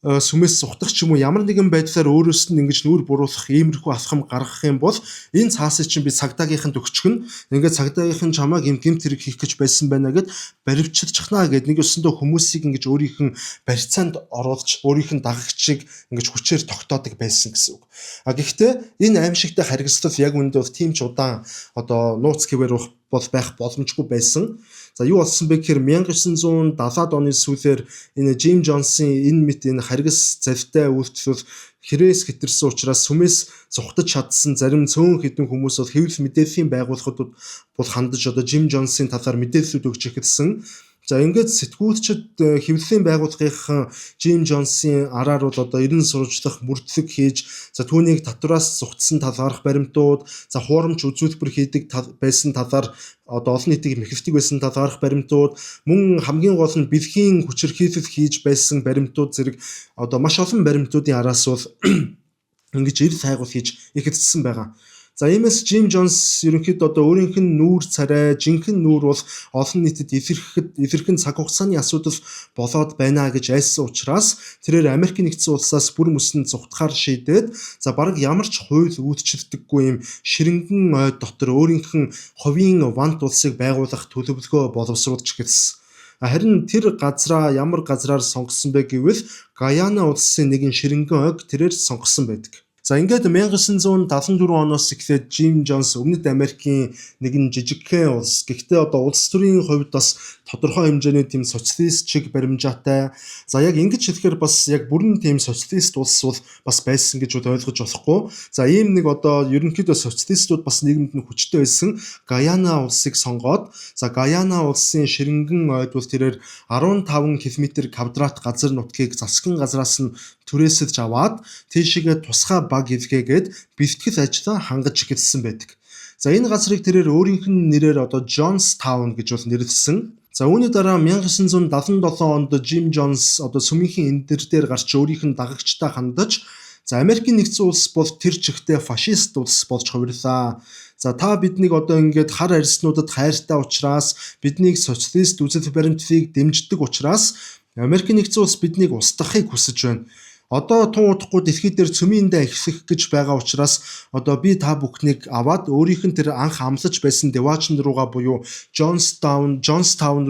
сүмээс зугтах ч юм уу, ямар нэгэн байдлаар өөрөөс нь ингэж нүүр буруулах иймэрхүү алхам гаргах юм бол энэ цаасыг чинь би цагдаагийнханд өгчихнө. Ингээд цагдаагийнхан чамайг юм гэмт хэрэг хийх гэж байсан байна гэд баривчилчихнаа гэд нэг өсөндөө хүмүүсийг ингэж өөрийнх нь барьцаанд оруулж, өөрийнх нь дагагчийг ингэж хүчээр тогтоодог байсан гэсэн үг. А гэхдээ энэ аимшигтай харгислал яг үүндээ бол тийм ч удаан одоо нууц гэвэр бол байх боломжгүй байсан. За юу болсон бэ гэхээр 1970-ад оны сүүлээр энэ Жим Джонсын энэ мэт энэ харгас залтай үйлдэл хэрээс хэтэрсэн учраас сүмээс зугтаж чадсан зарим цөөн хэдэн хүмүүс бол хэвлэл мэдээллийн байгууллагуудад бол хандаж одоо Жим Джонсын талаар мэдээллүүд өгч эхэлсэн. За ингээд сэтгүүлчид хэвлэлийн байгууллагынхан Жим Джонсын араар бол одоо эрен сурвалжлах мөрдлөг хийж, за түүнийг татвараас зугтсан талаарх баримтууд, за хуурамч үзүүлбэр хийдэг байсан талаар одоо олон нийтийг мэхэлдэг байсан талаарх баримтууд, мөн хамгийн гол нь бэлгийн хүчирхийлэл хийж байсан баримтууд зэрэг одоо маш олон баримтуудын араас бол ингэж эрэл хайгуул хийж эхэлсэн байгаа. За иймээс Жим Джонс ерөнхийдөө одоо өөрийнх нь нүүр царай, жинхэнэ нүүр бол олон нийтэд илэрхэхэд илэрхэн цаг хугацааны асуудал болоод байна гэж айссан учраас тэрээр Америк нэгдсэн улсаас бүр мөсөн зугтахаар шийдээд, за бараг ямар ч хууль үйлчилдэггүй юм ширэнгэн ой дотор өөрийнх нь хувийн вант улсыг байгуулах төлөвлөгөө боловсруулж эхэлсэн. Харин тэр газраа ямар газраар сонгосон бэ гэвэл Гаяна улсын нэгэн ширэнгэн ойг тэрээр сонгосон байдаг. За ингээд 1974 оноос эхлээд Жим Джонс Өмнөд Америкийн нэгэн жижигхэн улс. Гэхдээ одоо улс төрийн хувьд бас тодорхой хэмжээний тийм социалист чиг баримжаатай. За яг ингэж хэлэхээр бас яг бүрэн тийм социалист улс бол бас байсан гэж бол ойлгож болохгүй. За ийм нэг одоо ерөнхийдөө социалистууд бас нийгэмд нь хүчтэй байсан Гаяна улсыг сонгоод, за Гаяна улсын ширэнгэн ойд бол тэрээр 15 км квадрат газар нутгийг засгийн газраас нь түрээсэлж аваад тийшээгээ тусгай баг илгээгээд бэлтгэл ажлаа хангаж эхэлсэн байдаг. За энэ газрыг тэрээр өөрийнх нь нэрээр одоо Джонс Таун гэж бол нэрлэсэн. За үүний дараа 1977 онд Жим Джонс одоо сүмийнхэн эндэр дээр гарч өөрийнх нь дагагчтай хандаж, за Америкийн нэгдсэн улс бол тэр чигтээ фашист улс болж хувирлаа. За та биднийг одоо ингээд хар арьснуудад хайртай учраас, биднийг социалист үзэл баримтлалыг дэмждэг учраас Америкийн нэгдсэн улс биднийг устгахыг хүсэж байна. Одоо тун удахгүй дэлхий дээр цөмийн дайн эхлэх гэж байгаа учраас одоо би та бүхнийг аваад өөрийнх нь тэр анх амлаж байсан Деваачин руугаа буюу Джонстаун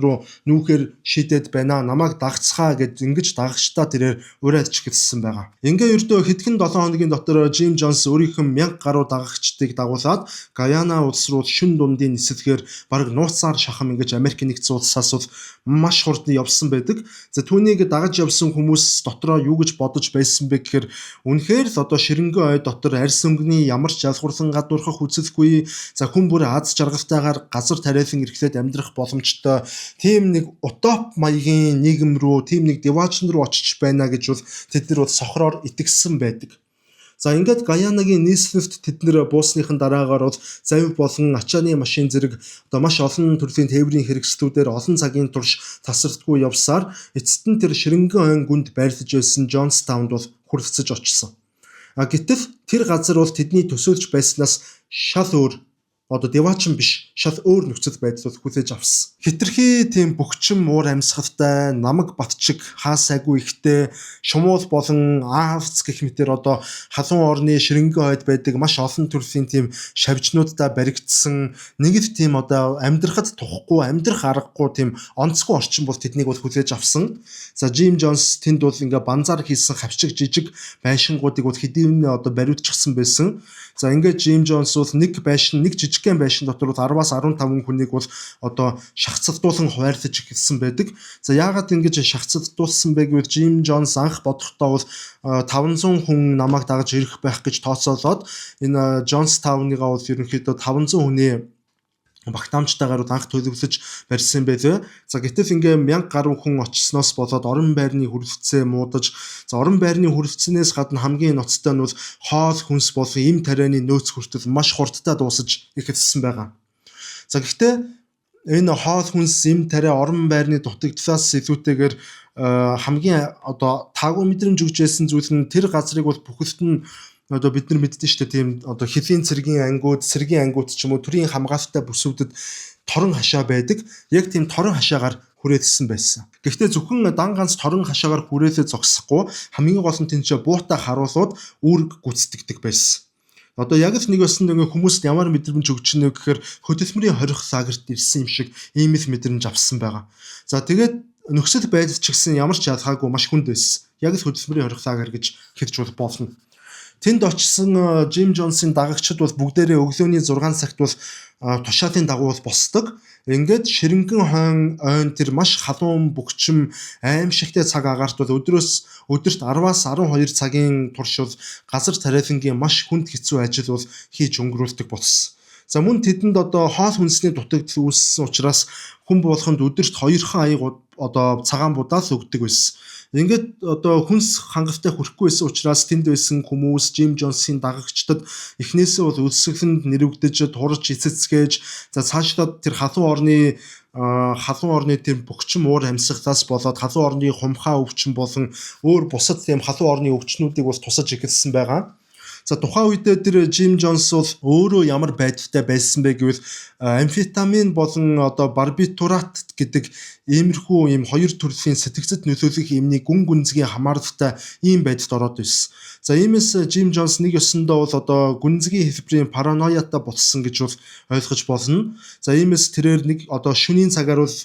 руу нүүхээр шийдээд байна. Намайг дагцхаа гэд ингэж дагагчдаа тэрээр уриалж эхэлсэн байгаа. Ингээ ердөө хэдхэн 7 хоногийн дотор Жим Джонс өөрийнх нь 1000 гаруй дагагчдыг дагуулад Гаяна улс руу шүн дундын нисэлгээр бараг нууцаар шахам ингэж Америк нэгдсэн улсаас бол маш хурдан явсан байдаг. За түүнийг дагаж явсан хүмүүс дотроо юу гэж бодож байсан бэ гэхээр үнэхээр л одоо ширэнгэн ой дотор арьс өнгөний ямар ч ялгуурлан гадуурхах үзэлгүй, за хүн бүр аз жаргалтайгаар газар тариалан эрхлээд амьдрах боломжтой тийм нэг утоп маягийн нийгэм рүү, тийм нэг деваачин руу очиж байна гэж бол тэд нар бол сохроор итгэсэн байдаг. За ингээд Гаянагийн нийслэлт тэд нэр буусныхан дараагаар бол завь болон ачааны машин зэрэг одоо маш олон төрлийн тээврийн хэрэгслүүдээр олон цагийн турш тасралтгүй явсаар эцэст нь тэр ширэнгэн ойн гүнд байрлаж байсан Джонстаунд бол хүрэлцэж очсон. А гэтэл тэр газар бол тэдний төсөөлж байснаас шал өөр, одоо деваачин биш, шал өөр нөхцөл байдал бол хүлээж авсан. Хэтэрхий тийм бөхчм уур амьсгалтай, намаг батчиг хаа сайгүй ихтэй, шумуул болон аавц гэх мэтэр одоо халуун орны ширэнгэн ойд байдаг маш олон төрлийн тийм шавжнуудаа баригдсан нэг л тийм одоо амьдрахад тухгүй, амьдрах аргагүй тийм онцгой орчин бол тэднийг бол хүлээж авсан. За Жим Джонс тэнд бол ингээ банзар хийсэн хавчиг жижиг байшингуудыг бол хэдийнэ одоо бариудчихсан байсан. За ингээд Жим Джонс бол нэг байшин нэг жижиг жижигхэн байшин дотор бол 10-аас 15 хүнийг бол одоо шахацдуулан хуваарлаж эхэлсэн байдаг. За, яагаад ингэж шахацдуулсан бэ гэвэл Жим Джонс анх бодохдоо бол 500 хүн намайг дагаж ирэх байх гэж тооцоолоод энэ Джонстауныгаа бол ерөнхийдөө 500 хүний багтаамжтайгаар бол анх төлөвлөж барьсан байлээ. За, гэтэл ингээ 1000 гаруй хүн очсноос болоод орон байрны хүрэлцээ муудаж, за, орон байрны хүрэлцэнээс гадна хамгийн ноцтой нь бол хоол хүнс болон эм тарианы нөөц хүртэл маш хурдтай дуусаж эхэлсэн байгаа. За, гэхдээ энэ хоол хүнс, эм тариа, орон байрны дутагдлаас илүүтэйгээр хамгийн одоо таагүй мэдрэмж өгч байсан зүйл нь тэр газрыг бол бүхэлд нь одоо бид нар мэддэн шүү дээ, тийм одоо хөлийн цэргийн ангиуд, цэргийн ангиуд ч юм уу, төрийн хамгаалалттай бүсүүдэд торон хашаа байдаг. Яг тийм торон хашаагаар хүрээлсэн байсан. Гэхдээ зөвхөн дан ганц торон хашаагаар хүрээлээ зогсохгүй, хамгийн гол нь тэнцээ буутай харуулууд үүрэг гүйцэтгэдэг байсан. Одоо яг л нэг өсөн нэг хүмүүст ямар мэдрэмж өгч гэнэ гэхээр хөдөлмөрийн хорих лагерт ирсэн юм шиг ийм л мэдрэмж авсан байгаа. За, тэгээд нөхцөл байдал ч гэсэн ямар ч ялгаагүй маш хүнд байсан. Яг л хөдөлмөрийн хорих лагер гэж хэлж болно. Тэнд очсон Жим Джонсын дагагчид бол бүгдээрээ өглөөний 6 цагт бол тушаалын дагуу бол босдог. Ингээд ширэнгэн хойн ойн тэр маш халуун бөгчим аймшигтай цаг агаарт бол өдрөөс өдөрт 10-аас 12 цагийн турш бол газар тариалангийн маш хүнд хэцүү ажил бол хийж өнгөрүүлдэг болсон. За, мөн тэдэнд одоо хоол хүнсний дутагдал үүссэн учраас хүн болгонд өдөрт 2хан аяг одоо цагаан будаал өгдөг байсан. Ингээд одоо хүнс хангалттай хүрэхгүй байсан учраас тэнд байсан хүмүүс, Жим Джонсын дагагчдад эхнээсээ бол өлсгөлөнд нэрвэгдэж, турж эцэцгээж, за, цаашлаад тэр халуун орны тэр бөгчим уур амьсгалаас болоод халуун орны хумхаа өвчин болон өөр бусад тийм халуун орны өвчнүүдийг бол тусаж эхэлсэн байгаа. За, тухайн үедээ тэр Жим Джонс бол өөрөө ямар байдалтай байсан бэ гэвэл амфетамин болон одоо барбитурат гэдэг иймэрхүү ийм хоёр төрлийн сэтгэгцэд нөлөөлөх эмний гүн гүнзгий хамааралтай ийм байдалд ороод ирсэн. За, иймээс Жим Джонс нэг ёсондоо бол одоо гүнзгий хэлбэрийн параноятай болсон гэж бол ойлгож болно. За, иймээс тэрээр нэг одоо шөнийн цагаар бол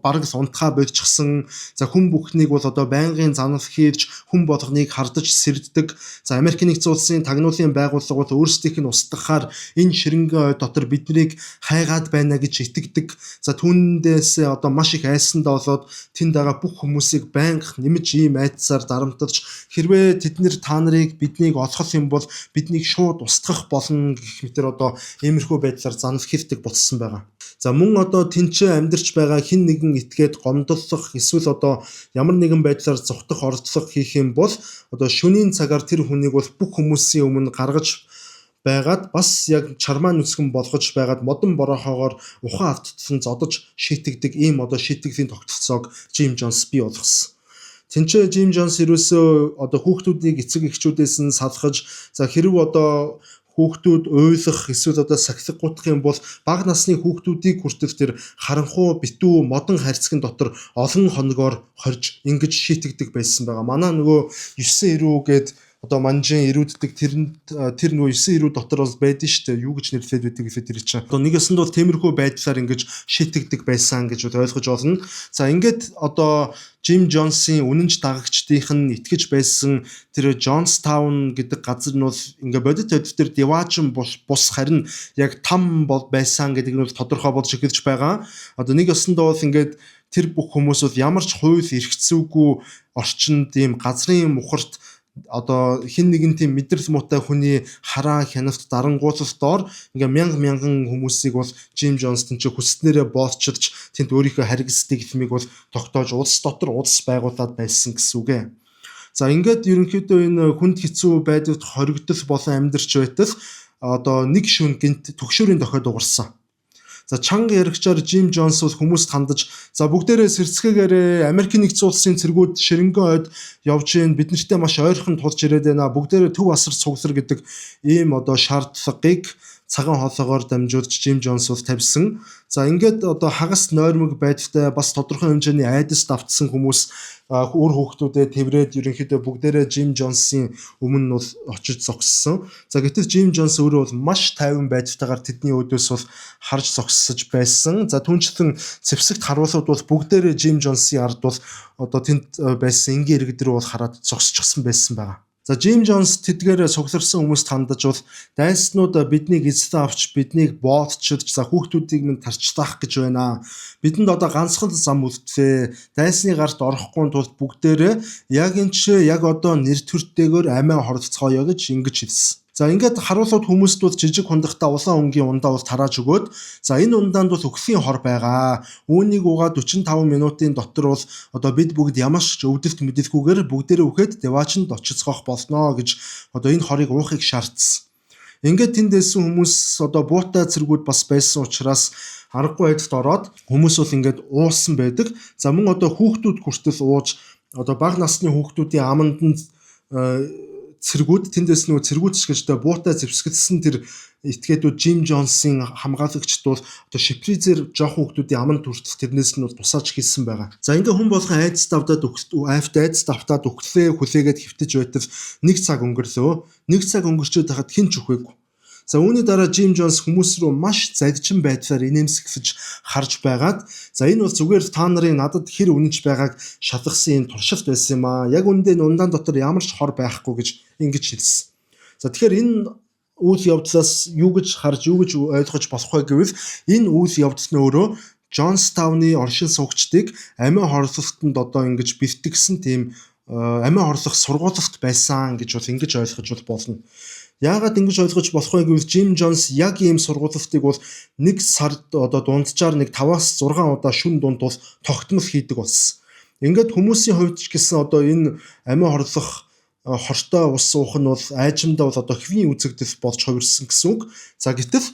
бараг л унтахаа больчихсон. За, хүн бүхнийг бол одоо байнгын занал хийж, хүн болгоныг хардаж сэрддэг. За, Америкийн нэгдсэн улсын тагнуулын байгууллага бол өөрсдийнх нь устгахаар энэ ширэнгэн ой дотор биднийг хайгаад байна гэж итгэдэг. За, түүндээс одоо маш их айсандаа болоод тэнд байгаа бүх хүмүүсийг байнга нэмж ийм айдсаар дарамталж, хэрвээ тэд нэр та нарыг, биднийг олох юм бол биднийг шууд устгах болно гэх мэтэр одоо иймэрхүү байдлаар занал хийдэг болсон байгаа. За, мөн одоо тэнцээ амьдарч байгаа хэн нэгэн этгээд гомдлох эсвэл одоо ямар нэгэн байдлаар зугтах оролдлого хийх юм бол одоо шөнийн цагаар тэр хүнийг бол бүх хүмүүсийн өмнө гаргаж байгаад, бас яг чармаа нүцгэн болгож байгаад модон борохоогоор ухаан автдсан зодож шийтгдэг ийм одоо шийтгэлийн тогтолцоог Жим Джонс бий болгосон. Тэнцээ Жим Джонс ерөөсөө одоо хүүхдүүдийг эцэг эхчүүдээс нь салгаж, за, хэрв одоо хүүхдүүд уйлах эсвэл одоо сахилах гутах юм бол бага насны хүүхдүүдийг хүртэл тэр харанхуй битүү модон харьцагын дотор олон хоногоор хорж ингэж шийтгдэг байсан байгаа. Манай нөгөө 9 эрүү гээд одоо манжин эрүүддэг тэр нөгөө 9 эрүү дотор бол байдэн шүү дээ. Юу гэж нэрлээд байдаг гэхээр тэр чинь одоо нэг ёсонд бол тиймэрхүү байдлаар ингэж шийтгдэг байсан гэж ойлгож болно. За, ингээд одоо Жим Джонсын үнэнч дагагчдынх нь итгэж байсан тэр Джонстаун гэдэг газар нь бол ингээ бодит бодит тэр диваажин бус, харин яг там бол байсан гэдэг нь бол тодорхой болж эхэлж байгаа. Одоо нэг ёсондоо бол ингээд тэр бүх хүмүүс бол ямар ч хууль эрхцүүгүй орчинд, ийм газрын мухарт, одоо хэн нэгэн тийм мэдрэл муутай хүний хараа хяналт дарангуйлалт доор ингээ мянга мянган хүмүүсийг бол Жим Джонс тэн чи хүснээрээ боолчилж, тэнд өөрийнхөө харгисдыг хэмиг бол тогтоож, улс дотор улс байгуулад байсан гэсэн үг ээ. За, ингээд ерөнхийдөө энэ хүнд хэцүү байдалд хоригдол болон амьдарч байтал одоо нэг шөнө гэнэт түгшүүрийн дохио дуугарсан. За, чанга яригчаар Жим Джонс бол хүмүүст хандаж, за, бүгдээрээ сэрцгээгээрээ, Америкийн нэгдсэн улсын цэргүүд ширэнгэн ойд явж гин, бид нартай маш ойрхон тулж ирээд байна. Бүгдээрээ төв асар цуглар гэдэг ийм одоо шаардлагыг цагаан хоолоогоор дамжуулж Жим Джонс бол тавьсан. За, ингээд одоо хагас нойрмог байдалтай, бас тодорхой хэмжээний айдас давтсан хүмүүс үр хүүхдүүдэд тэврээд ерөнхийдөө бүгдээрээ Жим Джонсын өмнө нь бол очиж зогссон. За, гэтэл Жим Джонс өөрөө бол маш тайван байдалтайгаар тэдний өөдөөс бол харж зогсож байсан. За, түүнчлэн зэвсэгт харуулууд бол бүгдээрээ Жим Джонсын ард бол одоо тэнд байсан энгийн иргэд рүү бол хараад зогсчихсон байсан байгаа. За, Жим Джонс тэдгээр цугларсан хүмүүст хандаж бол дайснууд биднийг эзлэн авч, биднийг боолчилж, за хүүхдүүдийг минь тарчлаах гэж байна. Бидэнд одоо ганцхан зам үлдлээ. Дайсны гарт орохгүй тулд бүгдээрээ яг энэ ч яг одоо нэр төртэйгээр амиа хорлоцгоё гэж ингэж хэлсэн. За, ингээд харуулууд хүмүүст бол жижиг хундахтаа улаан өнгийн ундаа бол тарааж өгөөд, за энэ ундаанд бол үхлийн хор байгаа. Үүнийг угаад 45 минутын дотор бол одоо бид бүгд ямар ч өвдөлт мэдэлгүйгээр бүгдээрээ үхээд деваачнд очицгоох болно гэж одоо энэ хорыг уухыг шаардсан. Ингээд тэнд байсан хүмүүс одоо буутай цэргүүд бас байсан учраас аргагүй байдалд ороод хүмүүс бол ингээд уусан байдаг. За, мөн одоо хүүхдүүд хүртэл ууж, одоо бага насны хүүхдүүдийн аманд нь цэргүүд тэндээс нөгөө цэргүүд ч гэж одоо буутай зэвсгэлсэн тэр этгээдүүд, Жим Джонсын хамгаалагчд бол одоо шипризер жоохон хүүхдүүдийн аманд хүртэл тэрнээс нь бол тусааж хэлсэн байгаа. За, ингээ хүн болгон айдас давтаад, айфт айдас давтаад үхлээ хүлээгээд хэвтэж байтал нэг цаг өнгөрлөө. Нэг цаг өнгөрчөөд хахад хэн ч үхээгүй. За, үүний дараа Жим Джонс хүмүүс рүү маш задчин байдлаар инээмсэглэж харж байгаад, за энэ бол зүгээр та нарын надад хэр үнэнч байгааг шалгасан юм туршилт байсан юм аа. Яг үүндээ ундаан дотор ямар ч хор байхгүй гэж ингэж хэлсэн. За, тэгэхээр энэ үйл явдлаас юу гэж харж, юу гэж ойлгож болох вэ гэвэл энэ үйл явдал нь өөрөө Джонстауны оршин суугчдыг амиа хорлолтонд одоо ингэж бэлтгэсэн тийм амиа хорлох сургуулилт байсан гэж бол ингэж ойлгож бол болно. Яагаад ингэж ойлгож болох вэ гэвэл Жим Джонс яг ийм сургуулилтыг бол нэг сард одоо дунджаар нэг 5-аас 6 удаа шүн дунд бол тогтмол хийдэг болсон. Ингээд хүмүүсийн хувьд ч гэсэн одоо энэ амиа хорлох хортой ус уух нь бол айжмдаа бол одоо хэвийн үзэгдэл болж хувирсан гэсэн үг. За, гэтэл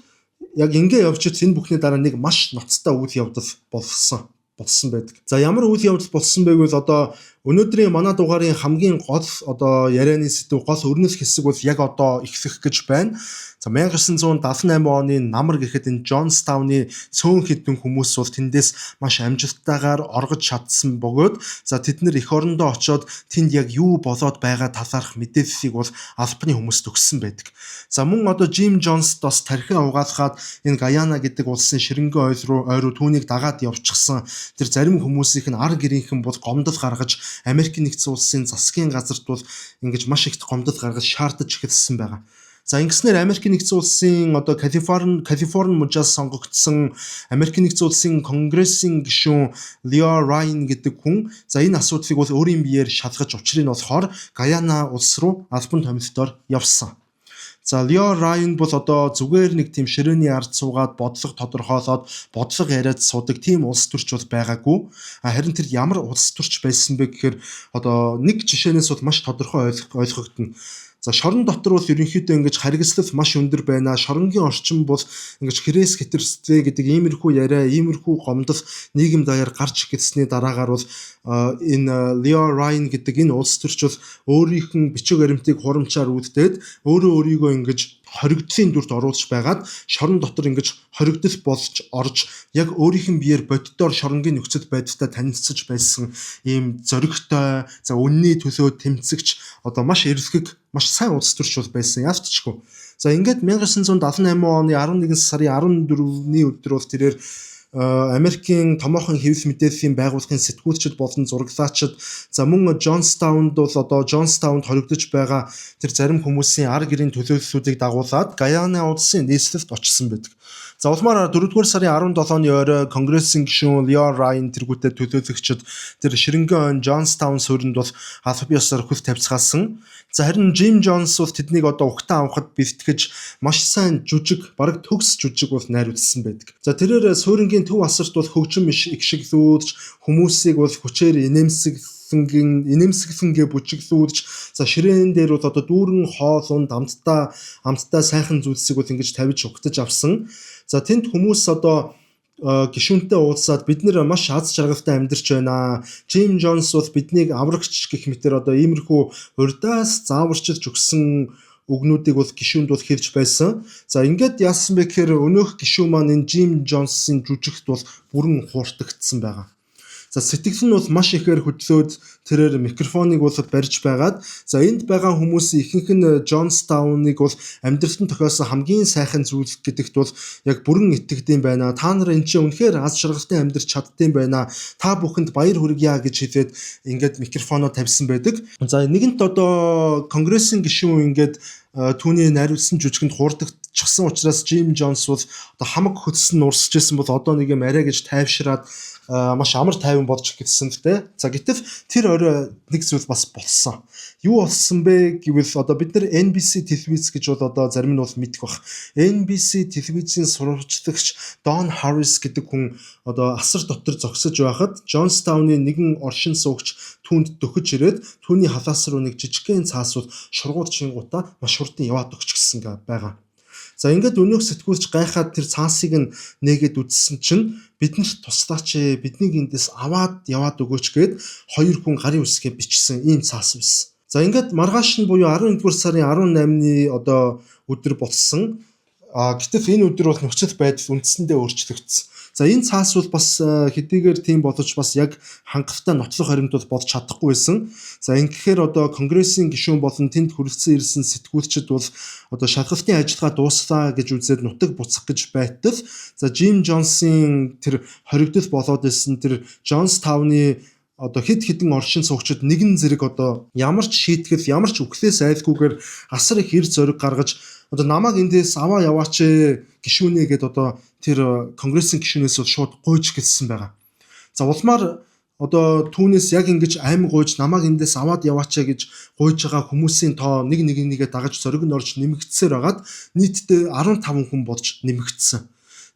яг ингэ явж энэ бүхний дараа нэг маш ноцтой үйл явдал болсон байдаг. За, ямар үйл явдал болсон бэ гэвэл одоо өнөөдрийн манай дугаарын хамгийн гол одоо ярианы сэдэв, гол өрнөл хэсэг бол яг одоо эхлэх гэж байна. За, 1978 оны намар гэхэд энэ Джонстауны цөөн хэдэн хүмүүс бол тэндээс маш амжилттайгаар оргож чадсан бөгөөд, за тэд нар эх орондоо очиод тэнд яг юу болоод байгаа талаарх мэдээллийг бол албаны хүмүүст өгсөн байдаг. За, мөн одоо Жим Джонс бас тархин угаалгаад энэ Гаяна гэдэг улсын ширэнгэн ойл руу ой руу түүнийг дагаад явчихсан тэр зарим хүмүүсийнх нь ар гэрийнхэн бол гомдол гаргаж Америкийн нэгдсэн улсын засгийн газарт бол ингэж маш их гомдол гаргаж шаардаж эхэлсэн байгаа. За, ингэснээр Америкийн нэгдсэн улсын одоо Калифорни мужаас сонгогдсон Америкийн нэгдсэн улсын Конгрессийн гишүүн Лео Райан гэдэг хүн, за энэ асуудлыг бол өөрийн биеэр шалгаж учрыг нь болохоор Гаяна улс руу албан томилолтоор явсан. За, Лео Райан бол одоо зүгээр нэг тийм ширээний ард суугаад бодлого тодорхойлоод бодлого яриад суудаг тийм улс төрч бол байгаагүй. Харин тэр ямар улс төрч байсан бэ гэхээр одоо нэг жишээнээс бол маш тодорхой ойлгогдно. За, шорон дотор бол ерөнхийдөө ингэж харгислал маш өндөр байна. Шоронгийн орчин бол ингэж хэрээс хэтэрсдээ гэдэг иймэрхүү яриа, иймэрхүү гомдол нийгэм даяар гарч эхэлсний дараагаар бол энэ Лео Райан гэдэг энэ улс төрч бол өөрийнх нь бичиг баримтыг хурамчаар үлдээд өөрөө өөрийгөө ингэж хоригдлын дүрт оруулж байгаад шорон дотор ингэж хоригдол болж орж яг өөрийнх нь биеэр боддоор шоронгийн нөхцөл байдалтай танилцаж байсан ийм зоригтой, за үнний төлөө тэмцэгч, одоо маш эрэлхэг, маш сайн улс төрч бол байсан яалтчгүй. За, ингээд 1978 оны 11 сарын 14-ний өдөр бол тэрээр Америкийн томоохон хэвлэл мэдээллийн байгууллагын сэтгүүлчид болон зураглаачид, за мөн Джонстаунд бол одоо Джонстаунд хоригдож байгаа тэр зарим хүмүүсийн ар гэрийн төлөөллүүдийг дагуулад Гаяна улсын нийслэлд очсон байдаг. За, улмаар 4-р сарын 17-ны орой Конгрессийн гишүүн Лео Райан тэргүүтээ төлөөлөгчид тэр ширэнгэн ойн Джонстаун суурьнд бол алба ёсоор хөл тавьцгаасан. За, харин Жим Джонс бол тэднийг одоо угтан авахад бэлтгэж маш сайн жүжиг, бараг төгс жүжиг бол найруулсан байдаг. За, тэрээр суурингийн төв асарт бол хөгжим ишгэлүүлж, хүмүүсийг бол хүчээр инээмсэглэнгээ бүжиглүүлж, за ширээн дээр бол одоо дүүрэн хоол унд, амттай сайхан зүйлсийг бол ингэж тавьж угтаж авсан. За, тэнд хүмүүс одоо гишүүнтэй уулзаад бид нэр маш аз жаргалтай амьдарч байна. Жим Джонс бол биднийг аврагч гэх мэтэр одоо иймэрхүү урдаас зааварчилж өгсөн үгнүүдийг бол гишүүнд бол хэлж байсан. За, ингээд яасан бэ гэхээр өнөөх гишүүн маань энэ Жим Джонсын жүжигт бол бүрэн хууртагдсан байгаа. За, сэтгэл нь бол маш ихээр хөдлөөд тэрээр микрофоныг бол барьж байгаад, за, энд байгаа хүмүүсийн ихэнх нь Jonestown-ыг бол амьдралд нь тохиолсон хамгийн сайхан зүйл гэдэгт бол яг бүрэн итгэдэг юм байна. Та нар энэ чинь үнэхээр аз жаргалтай амьдарч чаддаг юм байна. Та бүхэнд баяр хүргье гэж хэлээд ингээд микрофоноо тавьсан байдаг. За, нэгэнт одоо конгрессийн гишүүн ингээд түүний найруулсан жүжигэнд хуурдагдчихсан учраас Jim Jones бол одоо хамаг хөдөлсөн нурсаж исэн бол одоо нэг юм арай гэж тайвшраад маш амар тайван болж эхэлсэн л дээ. За, гэтэл тэр орой нэг зүйл бас болсон. Юу болсон бэ гэвэл одоо бид нар NBC телевиз гэж бол одоо зарим нь бол мэдэх бах. NBC телевизийн сурвалжлагч Don Harris гэдэг хүн одоо асар дотор зогсож байхад Jonestown-ы нэгэн оршин суугч түүнд дөхөж ирээд түүний халаас руу нэг жижигхэн цаас бол шургууд чингуудаа маш хурдан яваад өгч гисэн байгаа. За, ингээд өнөөх сэтгүүлч гайхаад тэр цаасыг нь нээгээд үзсэн чинь "Биднэрт туслаач ээ, биднийг эндээс аваад яваад өгөөч" гээд хоёр хүн гарын үсгээ бичсэн ийм цаас байсан. За, ингээд маргааш нь буюу 11-р сарын 18-ны одоо өдөр болсон. А гэтэл энэ өдөр бол нөхцөл байдал үндсэндээ өөрчлөгдсөн. За, энэ цаас бол бас хэдийгээр тийм боловч бас яг хангалттай нотлох харимт бол болж чадахгүй байсан. За, ингэхээр одоо конгрессийн гишүүн болон тэнд хүрэлцэн ирсэн сэтгүүлчид бол одоо шалгалтын ажиллагаа дууслаа гэж үзээд нутаг буцах гэж байтал, за, Jim Jones-ын тэр хоригдол болоод ирсэн тэр Jonestown-ы одоо хэд хэдэн оршин суугчид нэгэн зэрэг одоо ямар ч шийтгэл, ямар ч үхлээс айлгүйгээр асар их эрд зориг гаргаж, одоо "Намайг эндээс аваа яваач ээ, гишүүнээ" гээд одоо тэр конгрессийн гишүүнээс бол шууд гуйж эхэлсэн байгаа. За, улмаар одоо түүнээс яг ингэж ам гуйж, "Намайг эндээс аваад яваач ээ" гэж гуйж байгаа хүмүүсийн тоо нэг нэг нэгээ дагаж зориг нь орж нэмэгдсээр байгаад нийтдээ 15 хүн болж нэмэгдсэн.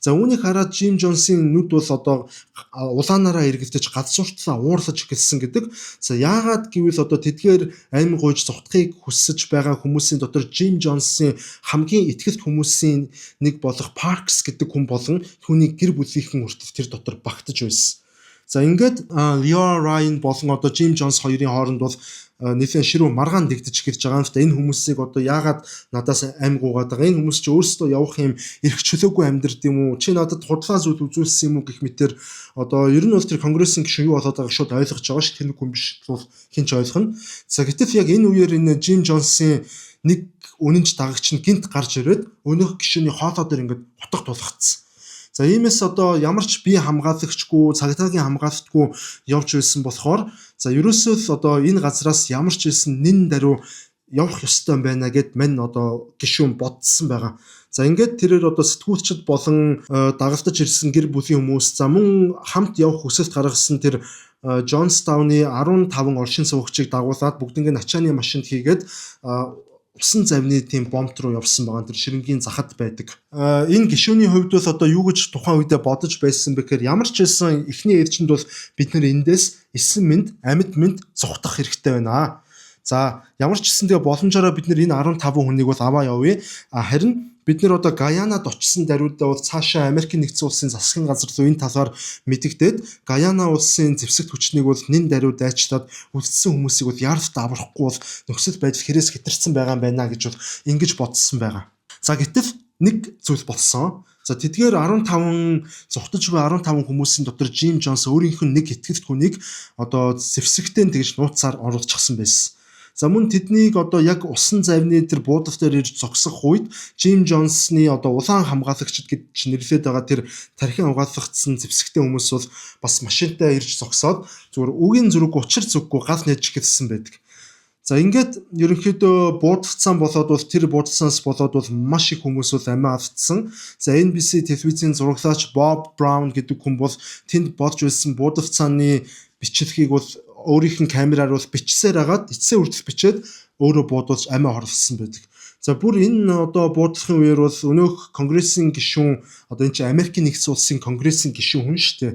За, үүнийг хараад Jim Jones-ын нүд бол одоо улаанаараа эргэлдэж, гадсуртлаа уурлаж эхэлсэн гэдэг. За, яагаад гэвэл одоо тэдгээр ам гуйж зугтахыг хүсэж байгаа хүмүүсийн дотор Jim Jones-ын хамгийн итгэлт хүмүүсийн нэг болох Parks гэдэг хүн болон түүний гэр бүлийнхэн хүртэл тэр дотор багтаж байсан. За, ингээд Leo Ryan болон одоо Jim Jones хоёрын хооронд бол нэлээд ширүү маргаан дэгдэж эхэлж байгаа юм л та. Энэ хүмүүсийг одоо яагаад надаас ам гуйгаад байгаа? Энэ хүмүүс чи өөрсдөө явах юм эрх чөлөөгүй амьдрд юм уу? Чи надад худлаа зүйл үзүүлсэн юм уу гэх мэтэр одоо ер нь бол тэр конгрессийн гишүүн юу болоод байгааг шууд ойлгож байгаа ш. Тэр нэг хүн биш бол хэн ч ойлгоно. За, гэтэл яг энэ үеэр энэ Jim Jones-ын нэг үнэнч дагагч нь гэнэт гарч ирээд өнөөх гишүүний хоолой дээр ингээд хутга тулгацсан. За, иймээс одоо ямар ч бие хамгаалагчгүй, цагдаагийн хамгаалалтгүй явж байсан болохоор, за, ерөөсөө л одоо энэ газраас ямар ч байсан нэн даруй явах ёстой юм байна гээд мань одоо гишүүн бодсон байгаа. За, ингээд тэрээр одоо сэтгүүлчид болон дагалдаж ирсэн гэр бүлийн хүмүүс, за, мөн хамт явах хүсэлт гаргасан тэр Jonestown-ы 15 оршин суугчийг дагуулад бүгднийг ачааны машинд хийгээд усан завны тийм бомт руу явсан байгаа, тэр ширэнгийн захад байдаг. Энэ гишүүний хувьд бол одоо юу гэж тухайн үедээ бодож байсан бэ гэхээр ямар ч байсан эхний ээлжинд бол бид нар эндээс эсэн мэнд, амьд мэнд зугтах хэрэгтэй байна. За, ямар ч гэсэн тэгээ боломжоор бид нар энэ 15 хүнийг бол аваа явъя. А харин бид нар одоо Гайанад очсон даруйдаа бол цаашаа Америкийн Нэгдсэн Улсын засгийн газар руу энэ талаар мэдэгдээд, Гайана улсын зэвсэгт хүчнийг бол нэн даруй дайчлаад үлдсэн хүмүүсийг бол яаралтай аврахгүй бол нөхцөл байдал хэрээс хэтэрсэн байгаа юм байна гэж бол ингэж бодсон байгаа. За, гэтэл нэг зүйл болсон. За, тэдгээр 15 зугтаж буй 15 хүмүүсийн дотор Jim Jones өөрийнх нь нэг итгэлт хүнийг одоо зэвсэгтэй тэгж нууцаар оруулчихсан байсан. За, мөн тэднийг одоо яг усан завны тэр буудал дээр ирж зогсох үед Jim Jones-ны одоо улаан хамгаалагчид гэж нэрлээд байгаа тэр тархин угаалгацсан зэвсэгтэй хүмүүс бол бас машинтай ирж зогсоод зүгээр үгийн зүрэг, учир зүггүй гал нээж эхэлсэн байдаг. За, ингээд ерөнхийдөө буудалцсан болоод бол тэр буудалцсанаас болоод бол маш их хүмүүс бол амиа алдсан. За, NBC телевизийн зураглаач Bob Brown гэдэг хүн бол тэнд болж байсан буудалцааны бичлэгийг бол өөрийнх нь камераар бол бичсээр хагаад эцсээ хүртэл бичээд өөрөө буудуулж амиа хорлосон байдаг. За, бүр энэ одоо буудлахын үеэр бол өнөөх конгрессийн гишүүн, одоо энэ чинь Америкийн Нэгдсэн Улсын конгрессийн гишүүн хүн шүү дээ.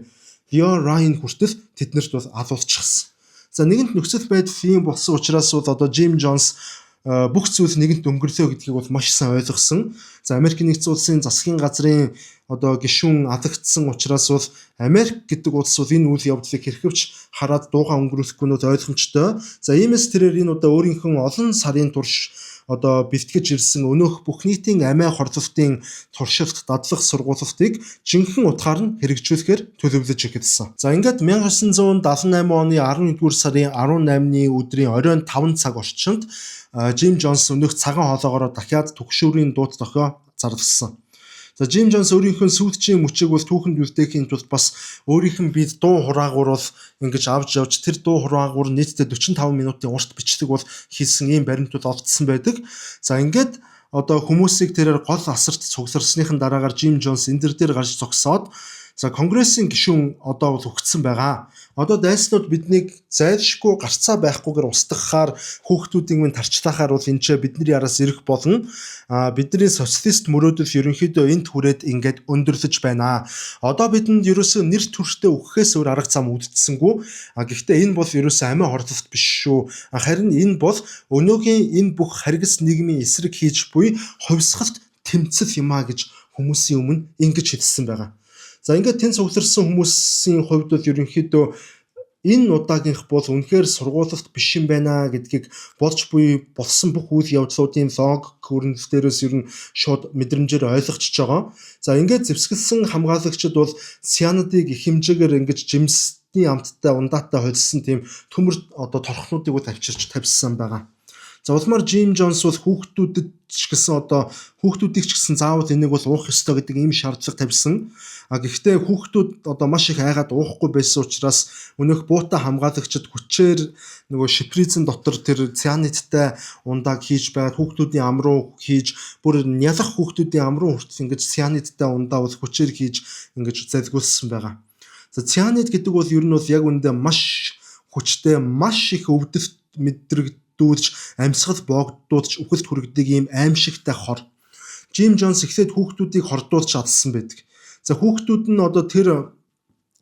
Leo Ryan хүртэл тэднэрт бол алуулчихсан. За, нэгэнт нөхцөл байдал ийм болсон учраас бол одоо Jim Jones бүх зүйл нэгэнт өнгөрлөө гэдгийг бол маш сайн ойлгосон. За, Америкийн Нэгдсэн Улсын засгийн газрын одоо гишүүн алагдсан учраас бол Америк гэдэг улс бол энэ үйл явдлыг хэрхэвч хараад дуугаа өнгөрүүлэхгүй нь ойлгомжтой. За, иймээс тэрээр энэ удаа өөрийнхөө олон сарын турш одоо бэлтгэж ирсэн өнөөх бүх нийтийн амиа хорлолтын туршилт, дадлах сургуулалтыг жинхэнэ утгаар нь хэрэгжүүлэхээр төлөвлөж эхэлсэн. За, ингээд 1978 оны 11-р сарын 18-ны өдрийн оройн 5 цаг орчинд Жим Джонс өнөөх цагаан хоолоогоороо дахиад түгшүүрийн дуут дохио зарласан. За, Жим Джонс өөрийнхөө сүүлчийн мөчийг бол түүхэнд үлдээхийн тулд бас өөрийнх нь бид дуу хураагуур бол ингэж авч явж, тэр дуу хураагуур нийтдээ 45 минутын урт бичлэг бол хийсэн, ийм баримт бол олдсон байдаг. За, ингээд одоо хүмүүсийг тэрээр гол асарт цугларсныхан дараагаар Жим Джонс энэ дээр гарч зогсоод, за, конгрессийн гишүүн одоо бол үхсэн байгаа. Одоо дайснууд биднийг зайлшгүй гарцаа байхгүйгээр устгахаар, хүүхдүүдийн минь тарчлахаар бол энэ ч бидний араас ирэх болно. А бидний социалист мөрөөдөл ерөнхийдөө энд хүрээд ингээд өндөрлөж байна. Одоо бидэнд ерөөсөө нэр төрхтэй үхэхээс өөр арга зам үлдсэнгүй. А гэхдээ энэ бол ерөөсөө амиа хорлолт биш шүү. Харин энэ бол өнөөгийн энэ бүх харгас нийгмийн эсрэг хийж буй хувьсгалт тэмцэл юм а гэж хүмүүсийн өмнө ингэж хэлсэн байгаа. За, ингээд тэн цугларсан хүмүүсийн хувьд бол ерөнхийдөө энэ удаагийнх бол үнэхээр сургуулалт биш юм байна гэдгийг болж буй болсон бүх үйл явдлуудын логик өрнөл дээрээс ер нь шууд мэдрэмжээр ойлгочихж байгаа. За, ингээд зэвсгэлсэн хамгаалагчид бол цианидыг их хэмжээгээр ингэж жимсний амттай ундаатай холилсон тийм төмөр одоо торхнуудыг бол авчирч тавьсан байгаа. За, улмаар Жим Джонс бол хүүхдүүдэд ч гэсэн, одоо хүүхдүүдийг ч гэсэн заавал энийг бол уух ёстой гэдэг ийм шаардлага тавьсан. А гэхдээ хүүхдүүд одоо маш их айгаад уухгүй байсан учраас өнөөх буутай хамгаалагчид хүчээр нөгөө шприцэн дотор тэр цианидтай ундааг хийж байгаад, хүүхдүүдийн ам руу хийж, бүр нялх хүүхдүүдийн ам руу хүртэл ингэж цианидтай ундаа бол хүчээр хийж ингэж залгиулсан байгаа. За, цианид гэдэг бол ер нь бол яг үүндээ маш хүчтэй, маш их өвдөлт мэдрэгдүүлж, амьсгал боогдуулж, үхэлд хүргэдэг ийм аимшигтай хор. Жим Джонс эхлээд хүүхдүүдийг хордуулж чадсан байдаг. За, хүүхдүүд нь одоо тэр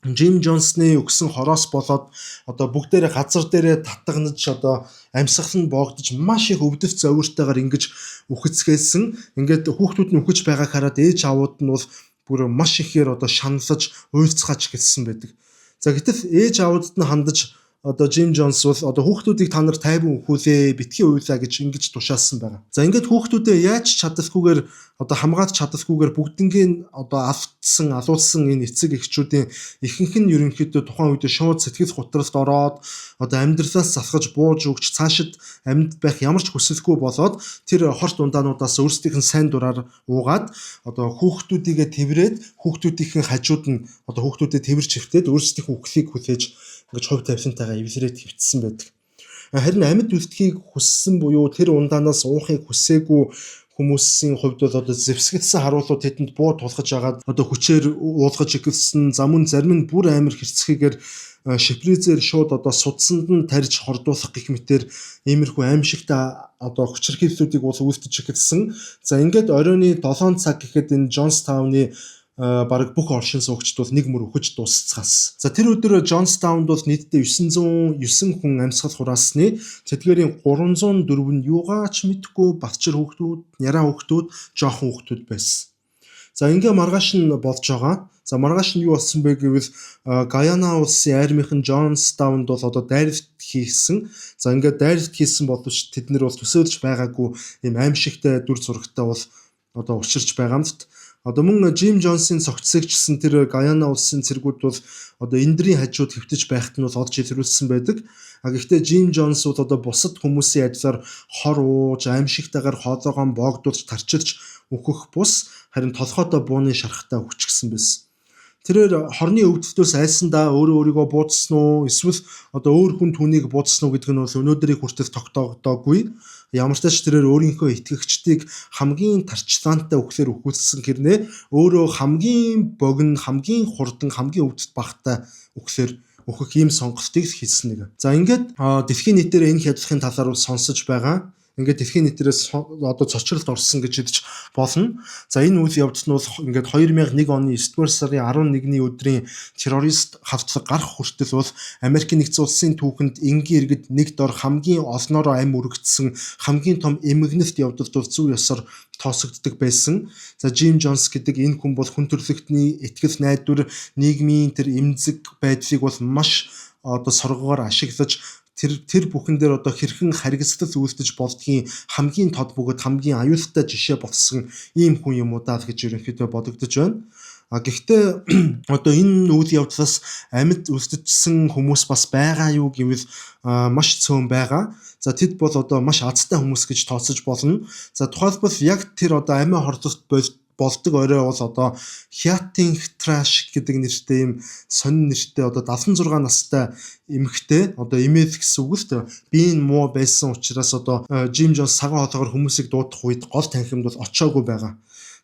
Жим Джонсны өгсөн хороос болоод одоо бүгдээрээ газар дээрээ татагнаж, одоо амьсгал нь боогдож, маш их өвдөлт зовиртойгоор ингэж үхэцгээсэн. Ингээд хүүхдүүд нь үхэж байгааг хараад ээж аавууд нь бол бүр маш ихээр одоо шаналж, уйлцгааж эхэлсэн байдаг. За, гэтэл ээж аавуудад нь хандаж одоо Жим Джонс бол одоо хүүхдүүдийг та нар тайван үхүүлээ, битгий уйлаа гэж ингэж тушаасан байгаа. За, ингээд хүүхдүүдээ яаж чадалгүйгээр, одоо хамгаалж чадалгүйгээр бүгднгийн одоо алдсан, алуулсан энэ эцэг эхчүүдийн ихэнх нь ерөнхийдөө тухайн үед шууд сэтгэл готролд ороод, одоо амьдралаас залхаж, бууж өгч, цаашид амьд байх ямар ч хүсэлгүй болоод, тэр хорт ундаануудаас өөрсдийнх нь сайн дураар уугаад, одоо хүүхдүүдийгээ тэврээд, хүүхдүүдийнхэн хажууд нь одоо хүүхдүүдэд тэвэрч хэвтээд, өөрсдийнх нь үхлийг хүлээж, ингэж хувь тавилантайгаа эвлэрээд хэвтсэн байдаг. Харин амьд үлдэхийг хүссэн буюу тэр ундаанаас уухыг хүсээгүй хүмүүсийн хувьд бол одоо зэвсгэлсэн харуулууд тэдэнд буу тулгаж агаад, одоо хүчээр уулгаж эхэлсэн. За, мөн зарим нь бүр амар хэрцгийгээр шприцээр шууд одоо судсанд нь тарьж хордуулах гэх мэтэр иймэрхүү аимшигтай одоо хүчирхийллүүдийг бол үйлдэж эхэлсэн. За, ингээд оройн 7 цаг гэхэд энэ Джонстауны бараг бүх оршин суугчид бол нэг мөр үхэж дуусцгаасан. За, тэр өдөр Джонстаунд бол нийтдээ 909 хүн амьсгал хураасны тэдгээрийн 304 нь юугаа ч мэдэхгүй батчир хүүхдүүд, няраа хүүхдүүд, жоохон хүүхдүүд байсан. За, ингээ маргааш нь болж байгаа. За, маргааш нь юу болсон бэ гэвэл Гаяна улсын армийн Джонстаунд бол одоо дайралт хийсэн. За, ингээд дайралт хийсэн боловч тэд нар бол төсөөлж байгаагүй ийм аимшигтай дүр зурагтай бол одоо учирч байгаа юм. Одоо мөн Жим Джонсын цогцсыг ч гэсэн тэр Гаяна улсын цэргүүд бол одоо эндрийн хажууд хэвтэж байхад нь бол олж илрүүлсэн байдаг. А гэхдээ Жим Джонс бол одоо бусад хүмүүсийн адилаар хор ууж, аимшигтайгаар хоолойгоо боогдуулж, тарчилж үхэх бус, харин толгойдоо бууны шархтаа үхчихсэн байсан. Тэрээр хорны өвдөлтөөс айсандаа өөрөө өөрийгөө буудсан уу, эсвэл одоо өөр хүн түүнийг буудсан уу гэдэг нь бол өнөөдрийг хүртэл тогтоогдоогүй. Ямар ч тач тэрээр өөрийнхөө итгэгчдийг хамгийн тарчлаантай үхлээр үхүүлсэн хэрнээ өөрөө хамгийн богино, хамгийн хурдан, хамгийн өвдөлт багатай үхлээр үхэх ийм сонголтыг хийсэн нэг. За, ингээд дэлхийн нийтээр энэ хядлахын талаар сонсож байгаа. Ингээд дэлхийн нийтээрээс одоо цочролд орсон гэж хэлж болно. За, энэ үйл явдал нь бол ингээд 2001 оны 9-р сарын 11-ний өдрийн террорист хавтлага гарах хүртэл бол Америкийн нэгдсэн улсын түүхэнд энгийн иргэд нэг дор хамгийн олноороо амь өргөдсөн хамгийн том эмгэнэлт явдалд бол зүй ёсоор тооцогддог байсан. За, Жим Джонс гэдэг энэ хүн бол хүн төрөлхтний итгэл найдвар, нийгмийн тэр эмзэг байдлыг бол маш одоо соргогоор ашиглаж Тэр бүхэн дээр одоо хэрхэн харгислал үйлдэж болдгийн хамгийн тод бөгөөд хамгийн аюултай жишээ болсон ийм хүн юм уу даа гэж ерөнхийдөө бодогдож байна. А гэхдээ одоо энэ үйл явдлаас амьд үлдчихсэн хүмүүс бас байгаа юу гэвэл маш цөөн байгаа. За, тэд бол одоо маш азтай хүмүүс гэж тооцож болно. За, тухайлбал яг тэр одоо амиа хорлолт болдог орой бол одоо Хятин Траш гэдэг нэртэй ийм сонин нэртэй одоо 76 настай эмэгтэй, одоо эмээл гэсэн үг л дээ. Бие нь муу байсан учраас одоо Жим Джонс цагаан хоолоогоор хүмүүсийг дуудах үед гол танхимд бол очоогүй байгаа.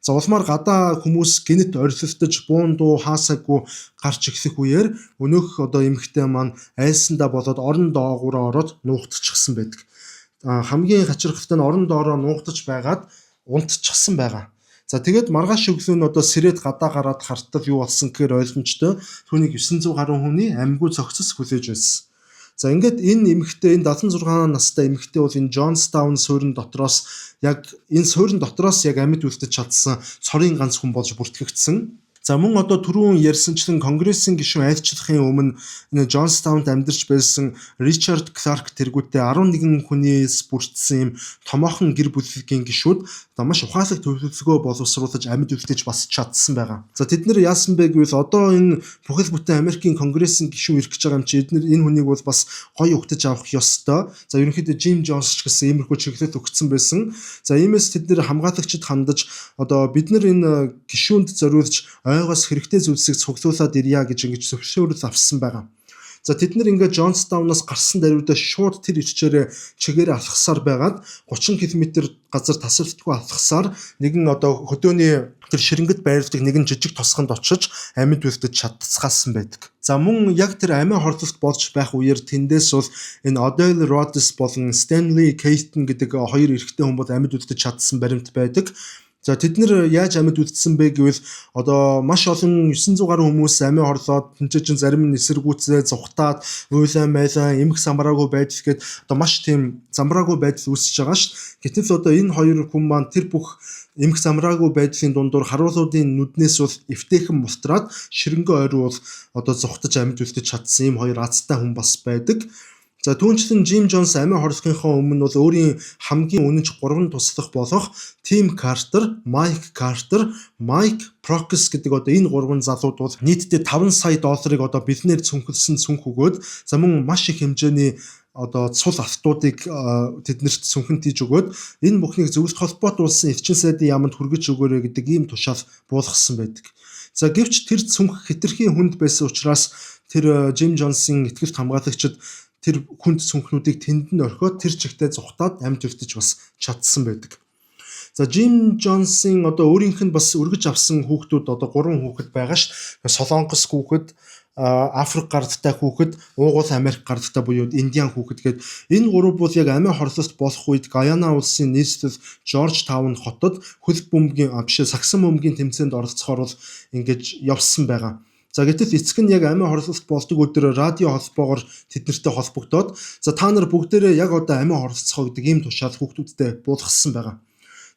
За, улмаар гадаа хүмүүс гэнэт орилолтож, буун дуу хаасаагүй гарч эхлэх үеэр өнөөх одоо эмэгтэй маань айсандаа болоод орон доогуураа ороод нуугдчихсан байдаг. Хамгийн хачирхалтай нь орон доороо нуугдаж байгаад унтчихсан байгаа. За, тэгээд маргааш өглөө нь одоо сэрээд гадаа гараад хартал юу болсон гэхээр ойлгомжтой, түүнийг 900 гаруй хүний амьгүй цогцос хүлээж байсан. За, ингээд энэ эмэгтэй, энэ 76 настай эмэгтэй бол энэ Jonestown суурин дотроос, яг энэ суурин дотроос яг амьд үлдэж чадсан цорын ганц хүн болж бүртгэгдсэн. За, мөн одоо түрүүн ярьсанчлан Конгрессийн гишүүн айлчлахын өмнө энэ Джонстаунд амьдарч байсан Ричард Кларк тэргүүтээ 11 хүнээс бүрдсэн юм томоохон гэр бүлийн гишүүд одоо маш ухаалаг төлөвлөгөө боловсруулаж амьд үлдээж бас чадсан байгаа. За, тэд нар яасан бэ гэвэл одоо энэ бүхэл бүтэн Америкийн Конгрессийн гишүүн ирэх гэж байгаа юм чи эднэр энэ хүнийг бол бас гоё угтаж авах ёстой. За, ерөнхийдөө Жим Джонс ч гэсэн иймэрхүү чиглэл өгсөн байсан. За, иймээс тэд нар хамгаалагчид хандаж, одоо бид нар энэ гишүүнд зориулж ойгоос хэрэгтэй зүйлсийг цуглуулад ирья гэж ингэж зөвшөөрөл авсан байгаа. За, тэд нар ингээд Джонстаунаас гарсан даруйдаа шууд тэр эрчээрээ чигээр алхасаар байгаад 30 км газар тасралтгүй алхасаар нэгэн одоо хөдөөний тэр ширэнгэд байрладаг нэгэн жижиг тосгонд очиж амьд үлдэж чадцгаасан байдаг. За, мөн яг тэр амиа хорлолт болж байх үеэр тэндээс бол энэ Odell Rhodes болон Stanley Caton гэдэг хоёр эрэгтэй хүн бол амьд үлдэж чадсан баримт байдаг. За, тэд нар яаж амьд үлдсэн бэ гэвэл одоо маш олон 900 гаруй хүмүүс амиа хорлоод, тэнцээ чин зарим нь эсэргүүцээ зугтаад, уйлан майлан эмх самбараагүй байдал гээд одоо маш тийм замбраагүй байдал үүсэж байгаа ш. Гэтэл одоо энэ хоёр хүн маань тэр бүх эмх замраагүй байдлын дундуур харуулуудын нүднээс бол эвтэйхэн мултраад ширэнгэ ойр бол одоо зугтаж амьд үлдэж чадсан ийм хоёр азтай хүн бас байдаг. За, түүнчлэн Жим Джонс амиа хорлохынхоо өмнө бол өөрийн хамгийн үнэнч гурван туслах болох Тим Картер, Майк Картер, Майк Прокс гэдэг одоо энэ гурван залууд бол нийтдээ 5 сая долларыг одоо бэлнээр цүнхэлсэн цүнх өгөөд, за мөн маш их хэмжээний одоо цул алтуудыг тэднэрт цүнхэн тийж өгөөд, энэ бүхнийг зөвлөлт холбоот улсын элчин сайдын яаманд хүргэж өгөөрэй гэдэг ийм тушаал буулгасан байдаг. За, гэвч тэр цүнх хэтэрхий хүнд байсан учраас тэр Жим Джонсын итгэлт хамгаалагчид тэр хүнд цүнхнүүдийг тэнд нь орхиод тэр чигтээ зугтаад амьд үлдэж бас чадсан байдаг. За, Жим Джонсын одоо өөрийнх нь бас өргөж авсан хүүхдүүд одоо гурван хүүхэд байгаа ш. Солонгос хүүхэд, Африк гаралтай хүүхэд, Уугуул Америк гаралтай буюу Индиан хүүхэд гээд энэ гурав бол яг амиа хорлолт болох үед Гаяна улсын нийслэл Жорж Таун хотод хөл бөмбөгийн, биш, сагсан бөмбөгийн тэмцээнд оролцохоор бол ингэж явсан байгаа. За, гэтэл эцэг нь яг амиа хорлолт болдог өдөр радио холбоогоор тэднэртэй холбогдоод, за, та нар бүгдээрээ яг одоо амиа хорлолцохоо гэдэг ийм тушаал хүүхдүүдтэй буулгасан байгаа.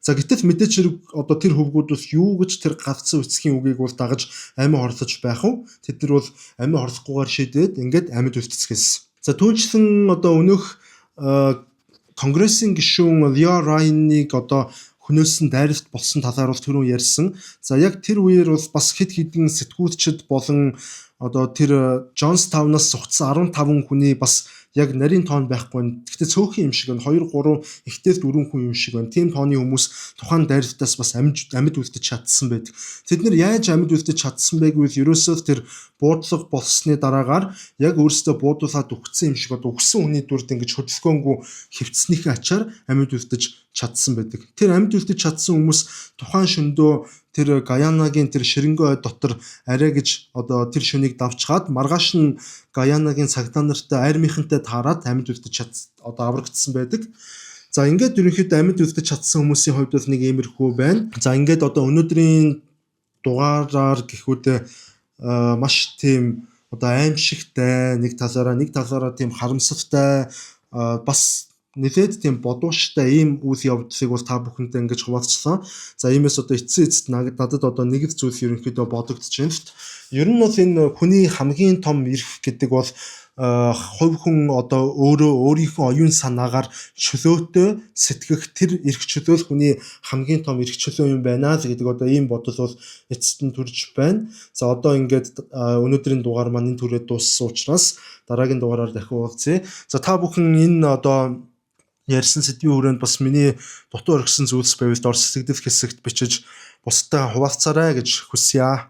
За, гэтэл мэдээч хэрэг одоо тэр хөвгүүд бас юу гэж тэр галзуу эцгийн үгийг бол дагаж амиа хорлож байх вэ? Тэд нар бол амиа хорлохгүйгээр шийдээд ингээд амьд үлдцгээсэн. За, түүнчлэн одоо өнөөх Конгрессийн гишүүн Лео Райныг одоо хөнөөсөн дайралт болсон талаар бол түрүүн ярьсан. За, яг тэр үеэр бол бас хэд хэдэн сэтгүүлчид болон одоо тэр Джонстаунаас зугтсан 15 хүний бас яг нарийн тоон байхгүй байна. Гэхдээ цөөхөн юм шиг байна. 2 3 ихтэй 4 хүн юм шиг байна. Тийм тооны хүмүүс тухайн дайралтаас бас амьд үлдэж чадсан байдаг. Тэд нар яаж амьд үлдэж чадсан бэ гэвэл ерөөсөө тэр буудлага болсны дараагаар яг өөрсдөө буудуулаад өгсөн юм шиг одоо өгсөн хүний дүрд ингэж хөдөлгөөнгүй хэвтснийхээ ачаар амьд үлдэж чадсан байдаг. Тэр амьд үлдэж чадсан хүмүүс тухайн шөндөө тэр Гаянагийн тэр ширэнгэ ой дотор арай гэж одоо тэр шөнийг давчгаад маргааш нь Гаянагийн цагдаа нартай, армийнхантай таарад амьд үлдэж чад одоо аврагдсан байдаг. За, ингээд ерөнхийдөө амьд үлдэж чадсан хүмүүсийн хувьд бол нэг иймэрхүү байна. За, ингээд одоо өнөөдрийн дугаараар гэхүүдээ маш тийм одоо аимшигтай нэг талаараа, нэг талаараа тийм харамсалтай, бас нэлээд тийм бодууштай ийм үйл явдлыг бол та бүхэнтэй ингэж хуваалцлаа. За, иймээс одоо эцсийн эцэст надад одоо нэг л зүйл ерөнхийдөө бодогдож байна л. Ер нь бол энэ хүний хамгийн том эрх гэдэг бол Хувь хүн одоо өөрөө өөрийнхөө оюун санаагаар чөлөөтэй сэтгэх тэр эрх чөлөө л хүний хамгийн том эрх чөлөө юм байна л гэдэг одоо ийм бодол бол эцэст нь төрж байна. За, одоо ингээд өнөөдрийн дугаар маань энэ түрээд дууссан учраас дараагийн дугаараар дахин уулзъя. За, та бүхэн энэ одоо ярьсан сэдвийн хүрээнд бас миний дутуу орхисон зүйлс байвал дор сэтгэгдэл хэсэгт бичиж бусдаа хуваалцаарай гэж хүсье.